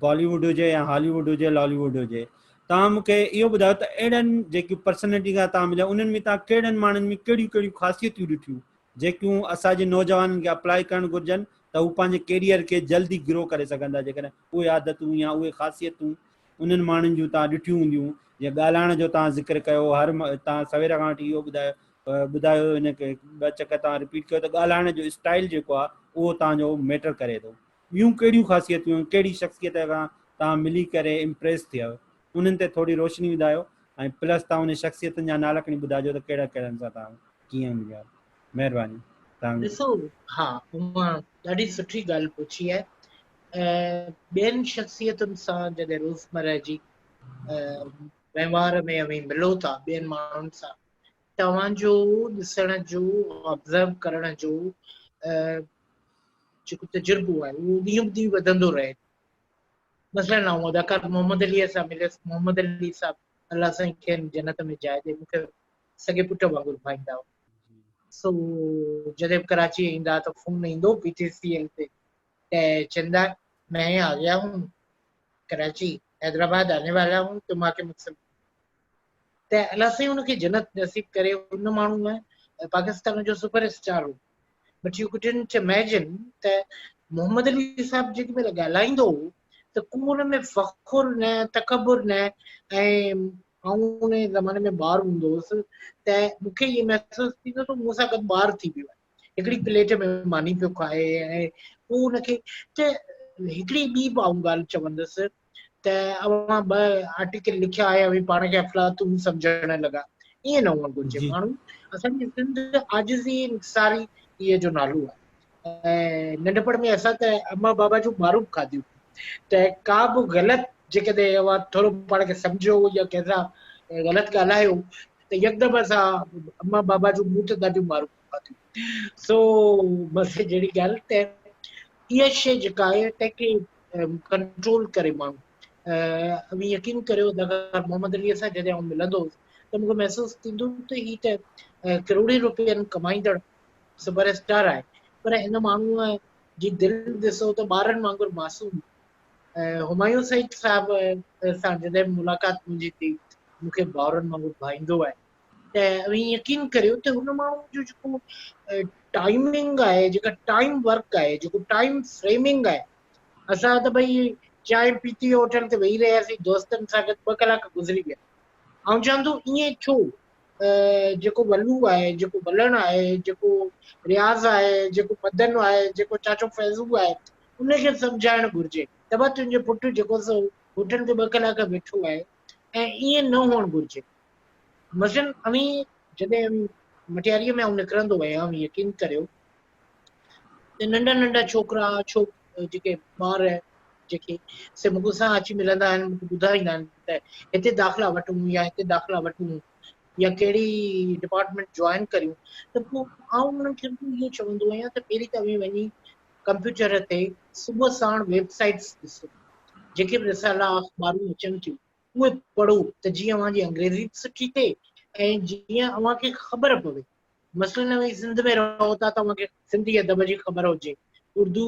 بالي ووڊ هجي يا هالي ووڊ هجي لالي ووڊ هجي توهان مون کي اهو ٻڌايو ته اهڙن جيڪي پرسنلٽي کان توهان مليا انهن ۾ توهان ڪهڙن ماڻهن ۾ ڪهڙيون ڪهڙيون خاصيتون ڏٺيون جيڪيون اسان جي نوجوانن کي اپلائي ڪرڻ گهرجن ته هو پنهنجي ڪيريئر کي جلدي گرو ڪري سگهن ٿا جيڪڏهن اهي عادتون يا اهي خاصيتون انهن ماڻهن جون توهان ڏٺيون هونديون جيئن ڳالهائڻ جو توهان ذڪر ڪيو هر توهان سوير کان وٺي اهو ٻڌايو ٻڌايو ان کي ٻه چڪر توهان رپيٽ ڪيو ته ڳالهائڻ جو اسٽائل جيڪو آهي اهو توهان جو ميٽر ڪري ٿو ٻيون ڪهڙيون خاصيتون آهن ڪهڙي شخصيت کان توهان ملي ڪري امپريس ٿيا آهيو انهن تي ٿوري روشني وڌايو ۽ پلس توهان ان شخصيتن جا نالا کڻي ٻڌاجو ته ڪهڙا ڪهڙن سان توهان ڪيئن مليا مهرباني توهان ڏسو ها اوهان ڏاڍي سٺي ڳالهه پڇي آهي ٻين شخصيتن سان جڏهن روزمره جي وهنوار ۾ اوهين ملو ٿا ٻين ماڻهن سان توهان جو ڏسڻ جو آبزرو ڪرڻ جو جيڪو تجربو آهي اهو ڏينهن به ڏينهن وڌندو رهي ٿو. مثلاً آئون اداڪار محمد علي سان مليس، محمد علي صاحب الله سائين کين جنت ۾ جاء ڏي، مون کي سڳي پٽ وانگر ڀائيندا هئا. سو جڏهن به ڪراچي ايندا ته فون ايندو پي ٽي سي ايل تي ته چوندا مين آ گيا هون ڪراچي حيدرآباد آني والا هون تم آ ڪي مجھ سي ته الله سائين ان کي جنت نصيب ڪري ان ماڻهو پاڪستان جو سپر اسٽار هو بٽ يو ڪڊنٽ اميجن ته محمد علي صاحب جيڏي مهل ڳالهائيندو هو ته ڪو ان ۾ فخر نه تڪبر نه ۽ آئون ان زماني ۾ ٻار هوندو هوس ته مون کي ائين محسوس ٿيندو ته مون سان گڏ ٻار ٿي ويو آهي هڪڙي پليٽ ۾ ماني پيو کائي ۽ پوء ان کي ته هڪڙي ٻي به آئون ڳالهه چوندس ته اوهان ٻه آرٽيڪل لکيا آهي اوهين پاڻ کي افلاطون سمجهڻ لڳا ائين نه هئڻ گهرجي ماڻهو اسان جي سنڌ عاجزي انڪساري اي جو نالو آهي ۽ ننڍپڻ ۾ اسان ته اما بابا جون مارون به کاڌيون ته ڪا به غلط جيڪڏهن اوهان ٿورو پاڻ کي سمجهو يا ڪنهن سان غلط ڳالهايو ته يڪدم اسان اما بابا جون مون ته ڏاڍيون مارون کاڌيون سو مزي جهڙي ڳالهه ته اها شيء جيڪا آهي تنهن کي ڪنٽرول ڪري ماڻهو اوهين يقين ڪريو اداڪار محمد علي سان جڏهن آئون ملندو هوس ته مونکي محسوس ٿيندو ته هي ته ڪروڙين روپين ڪمائيندڙ سپر اسٽار آهي پر هن ماڻهوء جي دل ڏسو ته ٻارن وانگر معصوم همايون سعيد صاحب سان جڏهن ملاقات منهنجي ٿي مونکي ڀائرن وانگر ڀائيندو آهي ته اوهين يقين ڪريو ته هن ماڻهو جو جيڪو ٽائمنگ آهي جيڪا ٽائم ورڪ آهي جيڪو ٽائم فريمنگ آهي اسان ته ڀئي چانهه پيتي هوٽل تي ويهي رهياسين دوستن سان گڏ ٻه ڪلاڪ گذري ويا آئون چوان ٿو ائين ڇو جيڪو ولو آهي جيڪو ولڻ آهي جيڪو رياض آهي جيڪو مدن آهي جيڪو چاچو فيضو آهي ان کي سمجهائڻ گهرجي ته ڀا تنهنجو پٽ جيڪو سو هوٽل تي ٻه ڪلاڪ ويٺو آهي ۽ ائين نه هئڻ گهرجي مثلاً اوهين جڏهن مٽياريء ۾ آئون نڪرندو آهيان اوهين يقين ڪريو ته ننڍا ننڍا ڇوڪرا ڇو جيڪي ٻار جيڪي سي مون سان اچي ملندا آهن مون کي ٻڌائيندا آهن ته هتي داخلا وٺون يا هتي داخلا وٺون يا ڪهڙي ڊپارٽمينٽ جوائن ڪريون ته پوء آئون انهن کي اهو چوندو آهيان ته پهرين ته اوهين وڃي ڪمپيوٽر تي صبح ساڻ ويب سائيٽس ڏسو، جيڪي به رسالا اخبارون اچن ٿيون اهي پڙهو ته جيئن اوهان جي انگريزي به سٺي ٿئي ۽ جيئن اوهان کي خبر پوي. مثلاً اوهين سنڌ ۾ رهو ٿا ته اوهان کي سنڌي ادب جي خبر هجي، اردو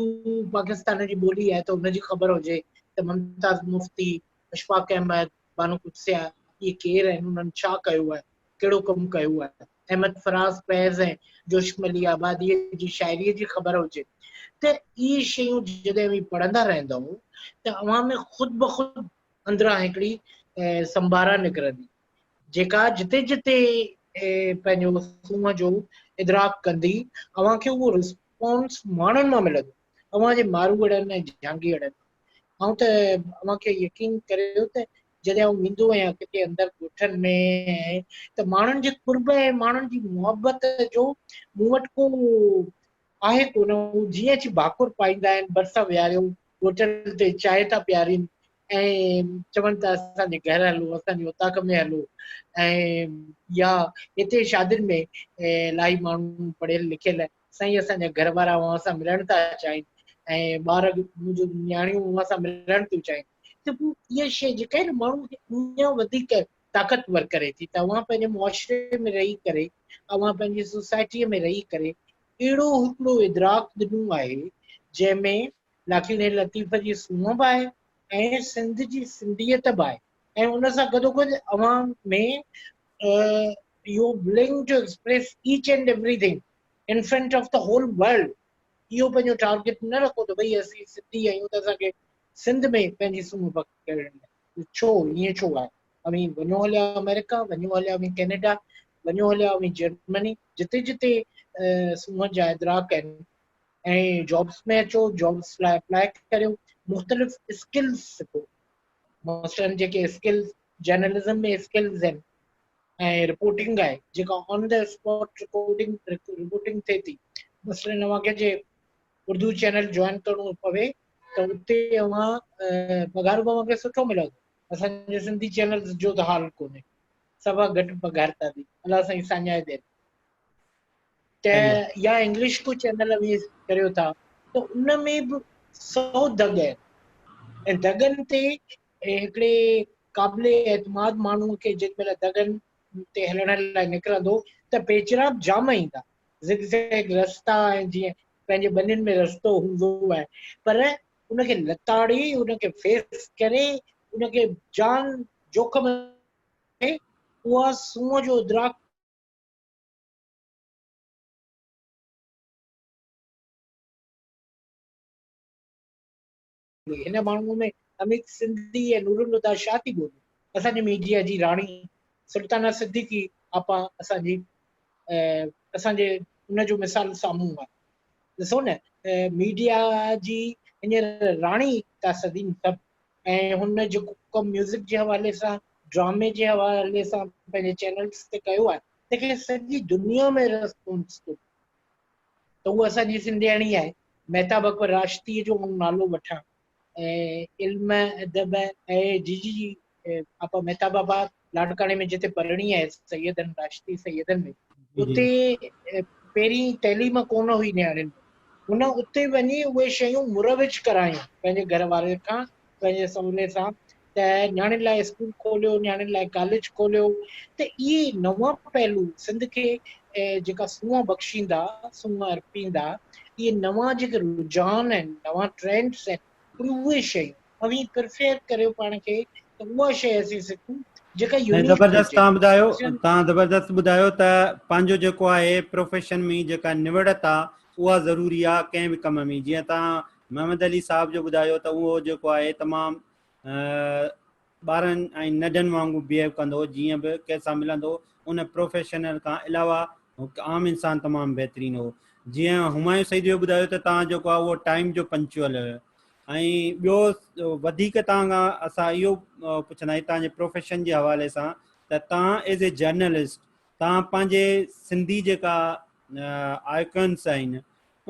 پاڪستان جي ٻولي آهي ته ان جي خبر هجي ته ممتاز مفتي، اشفاق احمد، بانو قدسيه اهي ڪير آهن، انهن ڇا ڪيو آهي، ڪهڙو ڪم ڪيو آهي. احمد فراز فيض ۽ جوش مليح آباديء جي شاعريء جي خبر هجي ته اهي شيون جڏهن اوهين پڙهندا رهندؤ ته اوهان ۾ خود بخود اندران هڪڙي سمبارا نڪرندي، جيڪا جتي جتي پنهنجو سونهن جو ادراڪ ڪندي، اوهان کي اهو رسپانس ماڻهن مان ملندو، اوهان جي ماروئڙن ۽ جهانگيئڙن مان. آئون ته اوهان کي يقين ڪريو ته جڏهن آئون ويندو آهيان ڪٿي اندر ڳوٺن ۾ ته ماڻهن جي قرب ۽ ماڻهن جي محبت جو مون وٽ ڪو آهي ڪونه، هو جيئن اچي ڀاڪر پائيندا آهن، ڀرسان ويهاريو هوٽل تي چانهه ٿا پيارين ۽ چون ٿا اسان جي گهر هلو، اسان جي اوطاق ۾ هلو ۽ يا هتي شادين ۾ الاهي ماڻهو پڙهيل لکيل سائين اسان جا گهر وارا اوهان سان ملڻ ٿا چاهين ۽ ٻار منهنجون نياڻيون اوهان سان ملڻ ٿيون چاهين ته پوء اها شيء جيڪا آهي نه ماڻهو کي اڃا وڌيڪ طاقتور ڪري ٿي ته اوهان پنهنجي معاشري ۾ رهي ڪري اوهان پنهنجي سوسائٽيء ۾ رهي ڪري اهڙو هڪڙو ادراڪ ڏنو آهي جنهن ۾ لاکيڻي لطيف جي سونهن به آهي ۽ سنڌ جي سنڌيت به آهي ۽ ان سان گڏوگڏ اوهان ۾ you willing to express each and everything in front of the whole world اهو پنهنجو ٽارگيٽ نه رکو ته ڀئي اسين سنڌي آهيون ته اسان کي سنڌ ۾ پنهنجي سونهن پکيڙڻي آهي ڇو ائين ڇو آهي اوهين وڃو هليا آمريڪا وڃو هليا اوهين ڪينيڊا وڃو هليا اوهين جرمني جتي جتي سونهن جا ادراڪ آهن ۽ جابس ۾ اچو جابس لاء اپلائي ڪريو مختلف اسڪلز سکو مثلاً جيڪي اسڪلز جرنلزم ۾ اسڪلز آهن ۽ رپورٽنگ آهي جيڪا آن the spot recording reporting ٿئي ٿي مثلاً اوهان کي جي اردو چينل جوائن ڪرڻو پوي ته اتي اوهان پگهار به اوهان کي سٺو ملندو اسان جي سنڌي چينلز جو ته حال ڪونهي سڀ گهٽ پگهار ٿا ڏين الله سائين ساڃاهه ڏين ته يا انگلش ڪو چينل اوهين ڪريو ٿا ته ان ۾ به سو دڳ آهن ۽ دڳن تي هڪڙي قابل اعتماد ماڻهوء کي جنهن مهل دڳن تي هلڻ لاء نڪرندو ته پيچرا به جام ايندا، زگ زيگ رستا ۽ جيئن پنهنجي ٻنين ۾ رستو هوندو آهي پر ان کي لتاڙي، ان کي فيس ڪري، ان کي جان جوکم ۾ اها سونهن جو ادراڪ هن ماڻهوء ۾ حميد سنڌي ۽ نورالهديٰ شاهه ٿي ٻوليو. اسان جي ميڊيا جي راڻي سلطانه صديقي آپا اسان جي اسان جي ان جو مثال سامهون آهي. ڏسو نه ميڊيا جي هينئر راڻي ٿا سڏين سڀ ۽ هن جيڪو ڪم ميوزڪ جي حوالي سان ڊرامي جي حوالي سان پنهنجي چينلز تي ڪيو آهي تنهن کي سڄي دنيا ۾ رسپانس ٿو ته هوء اسان جي سنڌياڻي آهي. مهتاب اڪبر راشديء جو آئون نالو وٺان ۽ علم ادب ۽ جيجي جي آپا مهتاب آباد لاڙڪاڻي ۾ جتي پرڻي آهي سيدن راشدي سيدن ۾ اتي پهرين تعليم ڪونه هئي نياڻين ۾ هن اتي وڃي اهي شيون مروج ڪرايون پنهنجي گهر واري کان پنهنجي سهري سان ته نياڻين لاء اسڪول کوليو، نياڻين لاء ڪاليج کوليو ته اهي نوان پهلو سنڌ کي جيڪا سونهن بخشيندا، سونهن ارپيندا، اهي نوان جيڪي رجحان آهن، نوان ٽرينڊس آهن، اهي شيون اوهين پرفيئر ڪريو پاڻ کي ته اها شيء اسين سکون جيڪا يونيڪ زبردست تان ٻڌايو تان زبردست ٻڌايو ته پنهنجو جيڪو آهي پروفيشن ۾ جيڪا نوڙت آ اها ضروري آ ڪنهن به ڪم ۾ جيئن تان محمد علي صاحب جو ٻڌايو ته اهو جيڪو آهي تمام ٻارن ۽ ننڍن وانگر بيهيو ڪندو هو جيئن به ڪنهن سان ملندو هو ان پروفيشنل کان علاوه هڪ عام انسان تمام بهترين هو جيئن همايون سعيد جو ٻڌايو ته تان جيڪو آهي اهو ٽائيم جو پنچوئل هيو ۽ ٻيو وڌيڪ تان کان اسان اهو پڇندا آهيون تان جي پروفيشن جي حوالي سان ته تان ايز اي جرنلسٽ تان پنهنجي سنڌي جيڪا آئڪنس آهن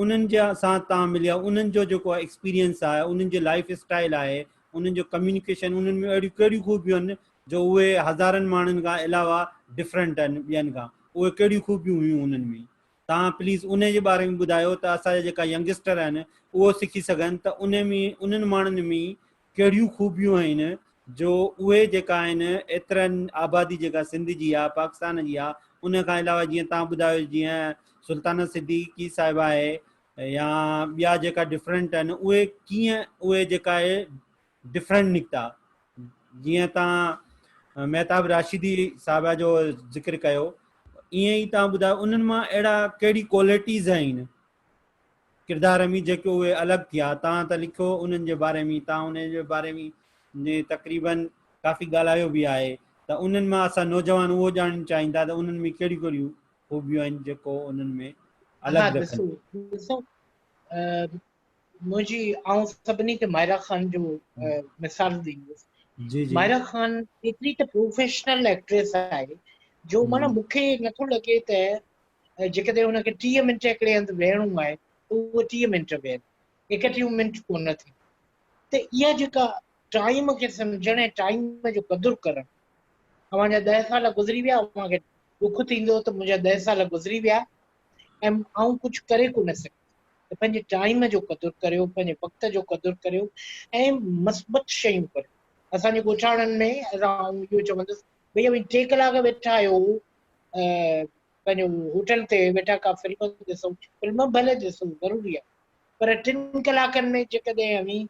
انهن جا سان تان مليا انهن جو جيڪو ايڪسپيرينس آهي انهن جو لائف اسٽائل آهي انهن جو ڪميونيڪيشن انهن ۾ اهڙيون ڪهڙيون خوبيون آهن جو اهي هزارن ماڻهن کان علاوه ڊفرنٽ آهن ٻين کان اهي ڪهڙيون خوبيون هيون انهن ۾؟ توهان پليز انهي جي باري ۾ ٻڌايو ته اسان جا جيڪا ينگسٽر آهن اهو سکي سگهن ته انهي ۾ انهن ماڻهن ۾ ڪهڙيون خوبيون آهن جو اهي جيڪا آهن ايترن آبادي جيڪا سنڌ جي آهي پاڪستان جي آهي ان کان علاوه جيئن توهان ٻڌايو جيئن سلطانه صديقي صاحب آهي يا ٻيا جيڪا ڊفرنٽ آهن اهي ڪيئن اهي جيڪا آهي ڊفرنٽ نڪتا جيئن تان مهتاب راشدي صاحبه جو ذڪر ڪيو ائين ئي تان ٻڌايو انهن مان اهڙا ڪهڙي ڪوالٽيز آهن ڪردار ۾ جيڪي اهي الڳ ٿيا تان ته لکيو انهن جي باري ۾ تان انهن جي باري ۾ تقريبن ڪافي ڳالهايو به آهي ته انهن مان اسان نوجوان اهو ڄاڻڻ چاهيندا ته انهن ۾ ڪهڙيون ڪهڙيون خوبيون آهن جيڪو انهن ۾ الڳ رکن. ڏسو منهنجي آئون سڀني کي مائرا خان جو مثال ڏيندس. جي جي مائرا خان ايتري ته پروفيشنل ايڪٽريس آهي جو معنيٰ مون کي نٿو لڳي ته جيڪڏهن هن کي 30 منٽ هڪڙي هنڌ ويهڻو آهي ته اهو 30 منٽ ويهن 31 منٽ ڪونه ٿي ته اها جيڪا ٽائيم کي سمجهڻ ۽ ٽائيم جو قدر ڪرڻ اوهان جا 10 سال گذري ويا اوهان کي ڏک ٿيندو ته منهنجا 10 سال گذري ويا ۽ آئون ڪجهه ڪري ڪونه سگهيس ته پنهنجي ٽائيم جو قدر ڪريو پنهنجي وقت جو قدر ڪريو ۽ مثبت شيون ڪريو اسان جي ڳوٺاڻن ۾ آئون اهو چوندس ڀئي اوهين 3 ڪلاڪ ويٺا آهيو پنهنجو هوٽل تي ويٺا ڪا فلم ڏسو فلم ڀلي ڏسو ضروري آهي پر 3 ڪلاڪن ۾ جيڪڏهن اوهين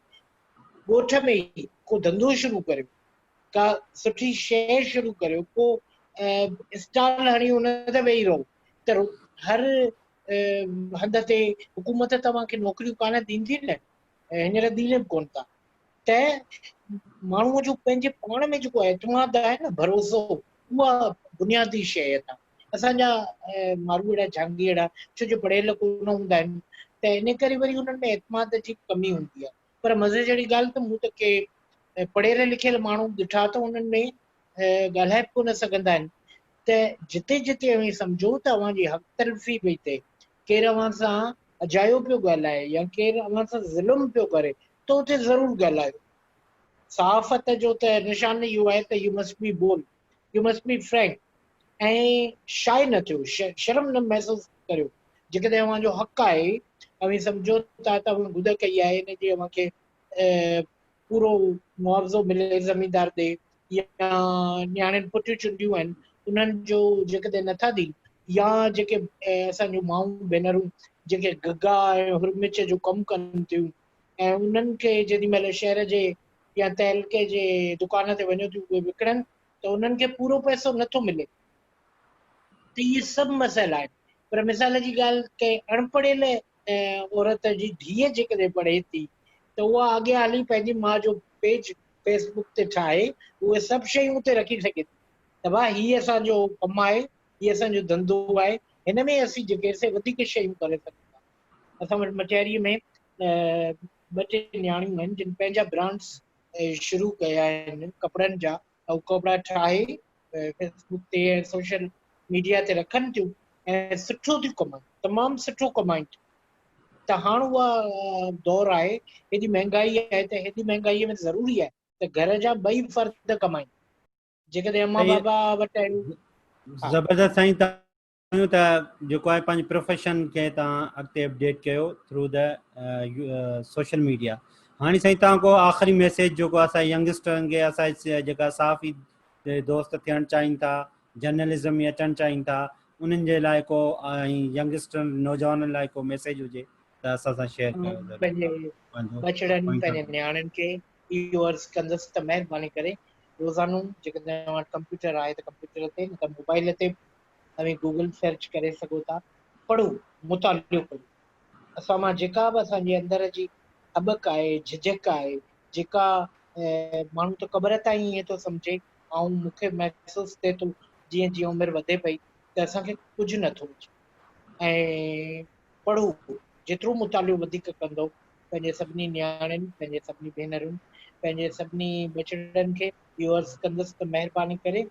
ڳوٺ ۾ ئي ڪو ڌنڌو شروع ڪريو، ڪا سٺي شيء شروع ڪريو، ڪو اسٽال هڻي ان تي ويهي رهو ته هر هنڌ تي حڪومت توهان کي نوڪريون ڪانه ڏيندي نه، هينئر ڏين به ڪونه ٿا ته ماڻهوء جو پنهنجي پاڻ ۾ جيڪو اعتماد آهي نه، ڀروسو، اها بنيادي شيء اٿا. اسان جا ماروئڙا جهانگيئڙا ڇو جو پڙهيل ڪونه هوندا آهن ته ان ڪري وري انهن ۾ اعتماد جي ڪمي هوندي آهي. پر مزي جهڙي ڳالهه ته مون ته ڪي پڙهيل لکيل ماڻهو ڏٺا ته انهن ۾ ڳالهائي به ڪونه سگهندا آهن ته جتي جتي اوهين سمجهو ته اوهان جي حق تلفي پئي ٿئي، ڪير اوهان سان اجايو پيو ڳالهائي يا ڪير اوهان سان ظلم پيو ڪري ته اتي ضرور ڳالهايو. صحافت جو ته نشان اهو آهي ته you must be bold, you must be frank ۽ shy نه ٿيو، شرم نه محسوس ڪريو. جيڪڏهن اوهان جو حق آهي، اوهين سمجهو ٿا ته اوهان گڏ ڪئي آهي، ان جي اوهان کي پورو معاوضو ملي زميندار ڏي يا نياڻين پٽيون چونڊيون آهن انهن جو جيڪڏهن نٿا ڏين يا جيڪي اسان جون مائون ڀينرون جيڪي گگا ۽ هرمچ جو ڪم ڪن ٿيون ۽ انهن کي جيڏي مهل شهر جي يا تعلقي جي دڪان تي وڃو ٿيون اهي وڪڻن ته انهن کي پورو پئسو نٿو ملي ته اهي سڀ مسئلا آهن پر مثال جي ڳالهه ڪنهن اڻپڙهيل عورت جي ڌيء جيڪڏهن پڙهي ٿي ته اها اڳيان هلي پنهنجي ماء جو پيج فيس بڪ تي ٺاهي اهي سڀ شيون اتي رکي سگهي ٿي ته ڀاء هي اسان جو ڪم آهي هي اسان جو ڌنڌو آهي هن ۾ اسين جيڪي سي وڌيڪ شيون ڪري سگهون ٿا اسان وٽ مٽياري ۾ ٻه ٽي نياڻيون آهن جن پنهنجا برانڊس شروع ڪيا آهن ڪپڙن جا هو ڪپڙا ٺاهي فيس بڪ تي ۽ سوشل ميڊيا تي رکن ٿيون ۽ سٺو ٿيون ڪمائين تمام سٺو ڪمائين ٿيون ته هاڻ اها دور آهي هيڏي مهنگائي آهي ته هيڏي مهنگائي ۾ ضروري آهي ته گهر جا ٻئي فرد ڪمائين جيڪڏهن اما بابا وٽ آهن. زبردست سائين چاهيون ته جيڪو آهي پنهنجي پروفيشن کي تان اڳتي اپڊيٽ ڪيو ٿرو the social media هاڻي سائين تان کو آخري ميسيج جيڪو اسان ينگسٽرن کي اسان جيڪا صحافي دوست ٿيڻ چاهين ٿا جرنلزم ۾ اچڻ چاهين ٿا انهن جي لاء ڪو ۽ ينگسٽرن نوجوانن لاء ڪو ميسيج هجي ته اسان سان شيئر ڪيو پنهنجي ٻچڙن پنهنجي نياڻين کي اهو عرض ڪندس ته مهرباني ڪري روزانو جيڪڏهن اوهان وٽ ڪمپيوٽر آهي ته ڪمپيوٽر تي نه ته موبائل تي اوهين گوگل سرچ ڪري سگهو ٿا. پڙهو، مطالعو ڪريو. اسان مان جيڪا به اسان جي اندر جي هٻڪ آهي، جهجهڪ آهي، جيڪا ماڻهو ته قبر تائين ائين ٿو سمجهي، آئون مون کي محسوس ٿئي ٿو جيئن جيئن عمر وڌي پئي ته اسان کي ڪجهه نه ٿو اچي ۽ پڙهو، جيترو مطالعو وڌيڪ ڪندؤ پنهنجي سڀني نياڻين، پنهنجي سڀني ڀينرن، پنهنجي سڀني ٻچڙن کي اهو عرض ڪندس ته مهرباني ڪري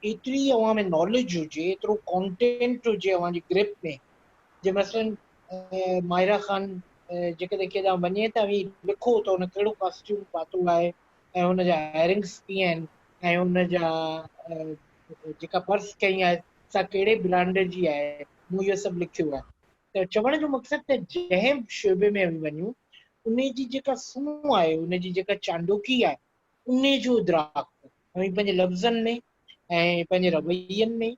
ايتري اوهان ۾ ناليج هجي ايترو ڪانٽينٽ هجي اوهان جي گرپ ۾ جي مثلا ماهره خان جيڪڏهن ڪيڏانهن وڃي ته اوهين لکو ته هن ڪهڙو ڪاسٽيوم پاتو آهي ۽ هن جا ايئرنگس ڪيئن آهن ۽ هن جا جيڪا پرس کنئي آهي سا ڪهڙي برانڊ جي آهي مون اهو سڀ لکيو آهي ته چوڻ جو مقصد ته جنهن به شعبي ۾ اوهين وڃو ان جي جيڪا سونهن آهي ان جي جيڪا چانڊوڪي آهي ان جو ادراڪ اوهين پنهنجي لفظن ۾ ۽ پنهنجي روين ۾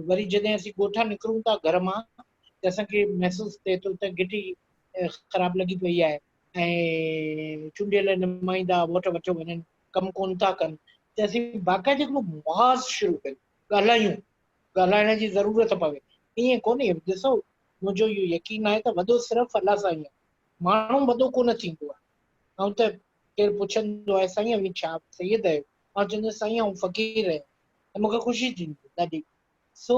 وري جڏهن اسين ڳوٺان نڪرون ٿا گهر مان ته اسان کي محسوس ٿئي ٿو ته گهٽي خراب لڳي پئي آهي ۽ چونڊيل نمائندا ووٽ وٺيو وڃن ڪم ڪون ٿا ڪن ته اسين باقاعدي هڪڙو محاذ شروع ڪيون ڳالهايون ڳالهائڻ جي ضرورت پوي ائين ڪونهي ڏسو منهنجو اهو يقين آهي ته وڏو صرف الله سائين آهي ماڻهو وڏو ڪونه ٿيندو آهي آئون ته ڪير پڇندو آهي سائين اوهين ڇا سيد آهيو آئون چوندو سائين آئون فقير آهيان ۽ مون کي خوشي ٿيندي ڏاڍي سو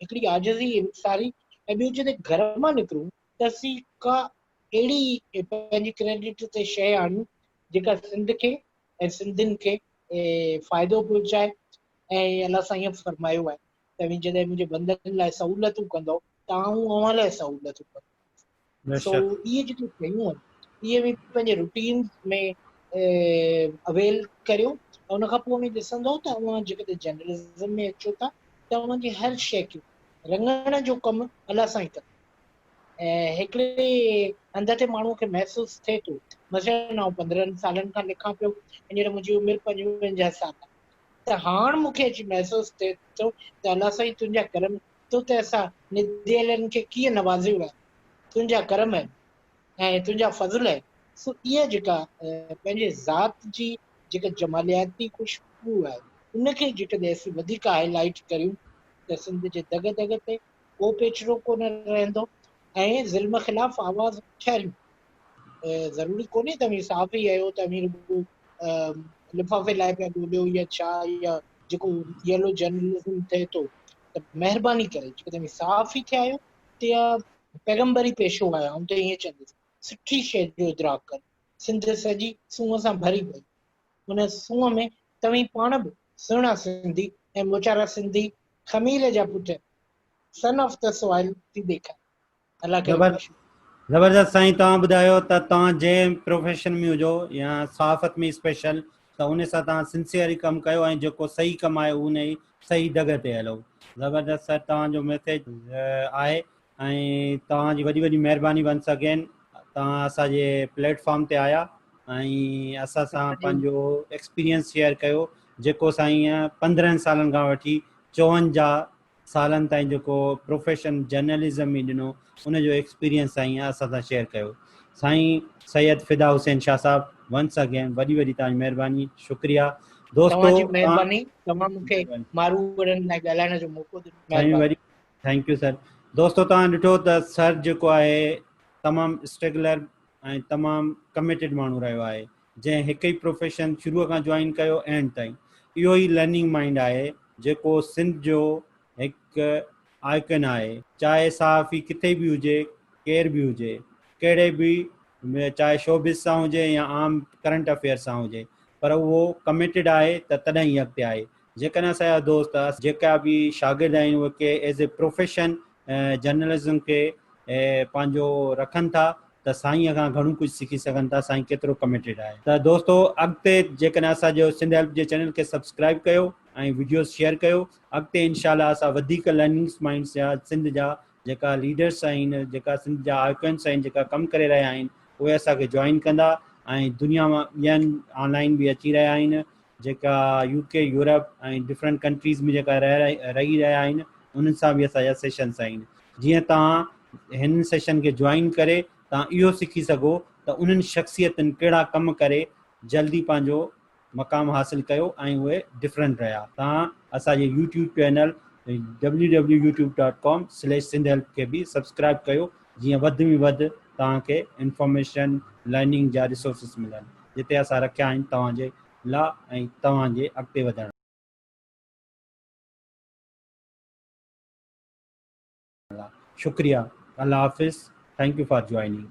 هڪڙي عاجزي انڪساري ۽ ٻيو جڏهن گهر مان نڪرون ته اسين ڪا اهڙي پنهنجي ڪريڊٽ تي شيء آڻيون جيڪا سنڌ کي ۽ سنڌين کي فائدو پهچائي ۽ الله سائين فرمايو آهي ته اوهين جڏهن منهنجي بندن لاء سهولتون ڪندؤ ته آئون اوهان لاء سهولتون ڪندس. سو اهي جيڪي شيون آهن اهي اوهين پنهنجي روٽين ۾ اويل ڪريو ۽ ان کان پوء اوهين ڏسندؤ ته اوهان جيڪڏهن جرنلزم ۾ اچو ٿا ته اوهان جي هر شيء کي رڱڻ جو ڪم الله سائين ڪندو. ۽ هڪڙي هنڌ تي ماڻهو کي محسوس ٿئي ٿو مثلاً آئون 15 سالن کان لکان پيو هينئر منهنجي عمر 55 سال آهي ته هاڻ مون کي اچي محسوس ٿئي ٿو ته الله سائين تنهنجا ڪرم تو ته اسان نديلن کي ڪيئن نوازيو آهي تنهنجا ڪرم آهن ۽ تنهنجا فضل آهن سو اها جيڪا پنهنجي ذات جي جيڪا جمالياتي خوشبو آهي ان کي جيڪڏهن اسين وڌيڪ هائي لائيٽ ڪريون ته سنڌ جي دڳ دڳ تي ڪو پيچرو ڪونه رهندو ۽ ظلم خلاف آواز اٿاريون. ضروري ڪونهي ته اوهين صحافي آهيو ته اوهين رڳو لفافي لاء پيا ڳوليو يا ڇا يا جيڪو يلو جرنلزم ٿئي ٿو ته مهرباني ڪري جيڪڏهن اوهين صحافي ٿيا آهيو ته اها پيغمبري پيشو آهي آئون ته ائين چوندس سٺي شيء جو ادراڪ ڪريو. سنڌ سڄي سونهن سان ڀري پئي ان سونهن ۾ توهين پاڻ به سهڻا سنڌي ۽ موچارا سنڌي خمير جا پٽ سن آف the soil ٿي ڏيکار الله ڪري خوش. زبردست سائين توهان ٻڌايو ته توهان جنهن پروفيشن ۾ هجو يا صحافت ۾ اسپيشل ته ان سان توهان سنسيئري ڪم ڪيو ۽ جيڪو صحيح ڪم آهي ان ئي صحيح دڳ تي هلو زبردست سر توهان جو ميسيج آهي ۽ توهان جي وڏي وڏي مهرباني ونس اگين توهان اسان جي پليٽ فارم تي آيا ۽ اسان سان پنهنجو ايڪسپيرينس شيئر ڪيو جيڪو سائين 15 سالن کان وٺي 54 سالن تائين جيڪو پروفيشن جرنلزم ۾ ڏنو ان جو ايڪسپيرينس سائين اسان سان شيئر ڪيو سائين سيد فدا حسين شاهه صاحب ونس اگين وڏي وڏي توهان جي مهرباني شڪريا دوستو توهان جي مهرباني توهان مون کي ماروئڙن لاء ڳالهائڻ جو موقعو ڏنو مهرباني thank you سر دوستو توهان ڏٺو ته سر جيڪو آهي تمام اسٽرگلر ۽ تمام ڪميٽيڊ ماڻهو رهيو آهي جنهن هڪ ئي پروفيشن شروع کان جوائن ڪيو اينڊ تائين اهو ئي لرننگ مائنڊ آهي جيڪو سنڌ جو هڪ آئڪن آهي چاهي صحافي ڪٿي به هجي ڪير به هجي ڪهڙي به چاهي شوبز سان هجي يا عام ڪرنٽ افيئر سان هجي پر اهو ڪميٽيڊ آهي ته تڏهن ئي اڳتي آهي جيڪڏهن اسان جا دوست جيڪا به شاگرد آهن اهي ڪي ايز اي پروفيشن جرنلزم کي پنهنجو رکن ٿا ته سائين کان گهڻو ڪجهه سکي سگهن ٿا سائين ڪيترو ڪميٽيڊ آهي ته دوستو اڳتي جيڪڏهن اسان جو سنڌ هيلپ جي چينل کي سبسڪرائب ڪيو ۽ وڊيوز شيئر ڪيو اڳتي انشاء الله اسان وڌيڪ لرننگس مائنڊس جا سنڌ جا جيڪا ليڊرس آهن جيڪا سنڌ جا آئڪنس آهن جيڪا ڪم ڪري رهيا آهن اهي اسان کي جوائن ڪندا ۽ دنيا مان ٻين آن لائن به اچي رهيا آهن جيڪا U K Europe ۽ different countries ۾ جيڪا رهي رهيا آهن انهن سان به اسان جا سيشنس آهن جيئن توهان هن سيشن کي جوائن ڪري توهان اهو سکي سگهو ته انهن شخصيتن ڪهڙا ڪم ڪري جلدي پنهنجو مقام حاصل ڪيو ۽ اهي ڊفرنٽ رهيا توهان اسان جي YouTube channel W W YouTube dot com slash Sindh help کي به سبسڪرائب ڪيو جيئن وڌ ۾ وڌ توهان کي انفارميشن لرننگ جا ريسورسز ملن جتي اسان رکيا آهن توهان جي لا ۽ توهان جي اڳتي وڌڻ لا شڪريا الله حافظ thank you for joining.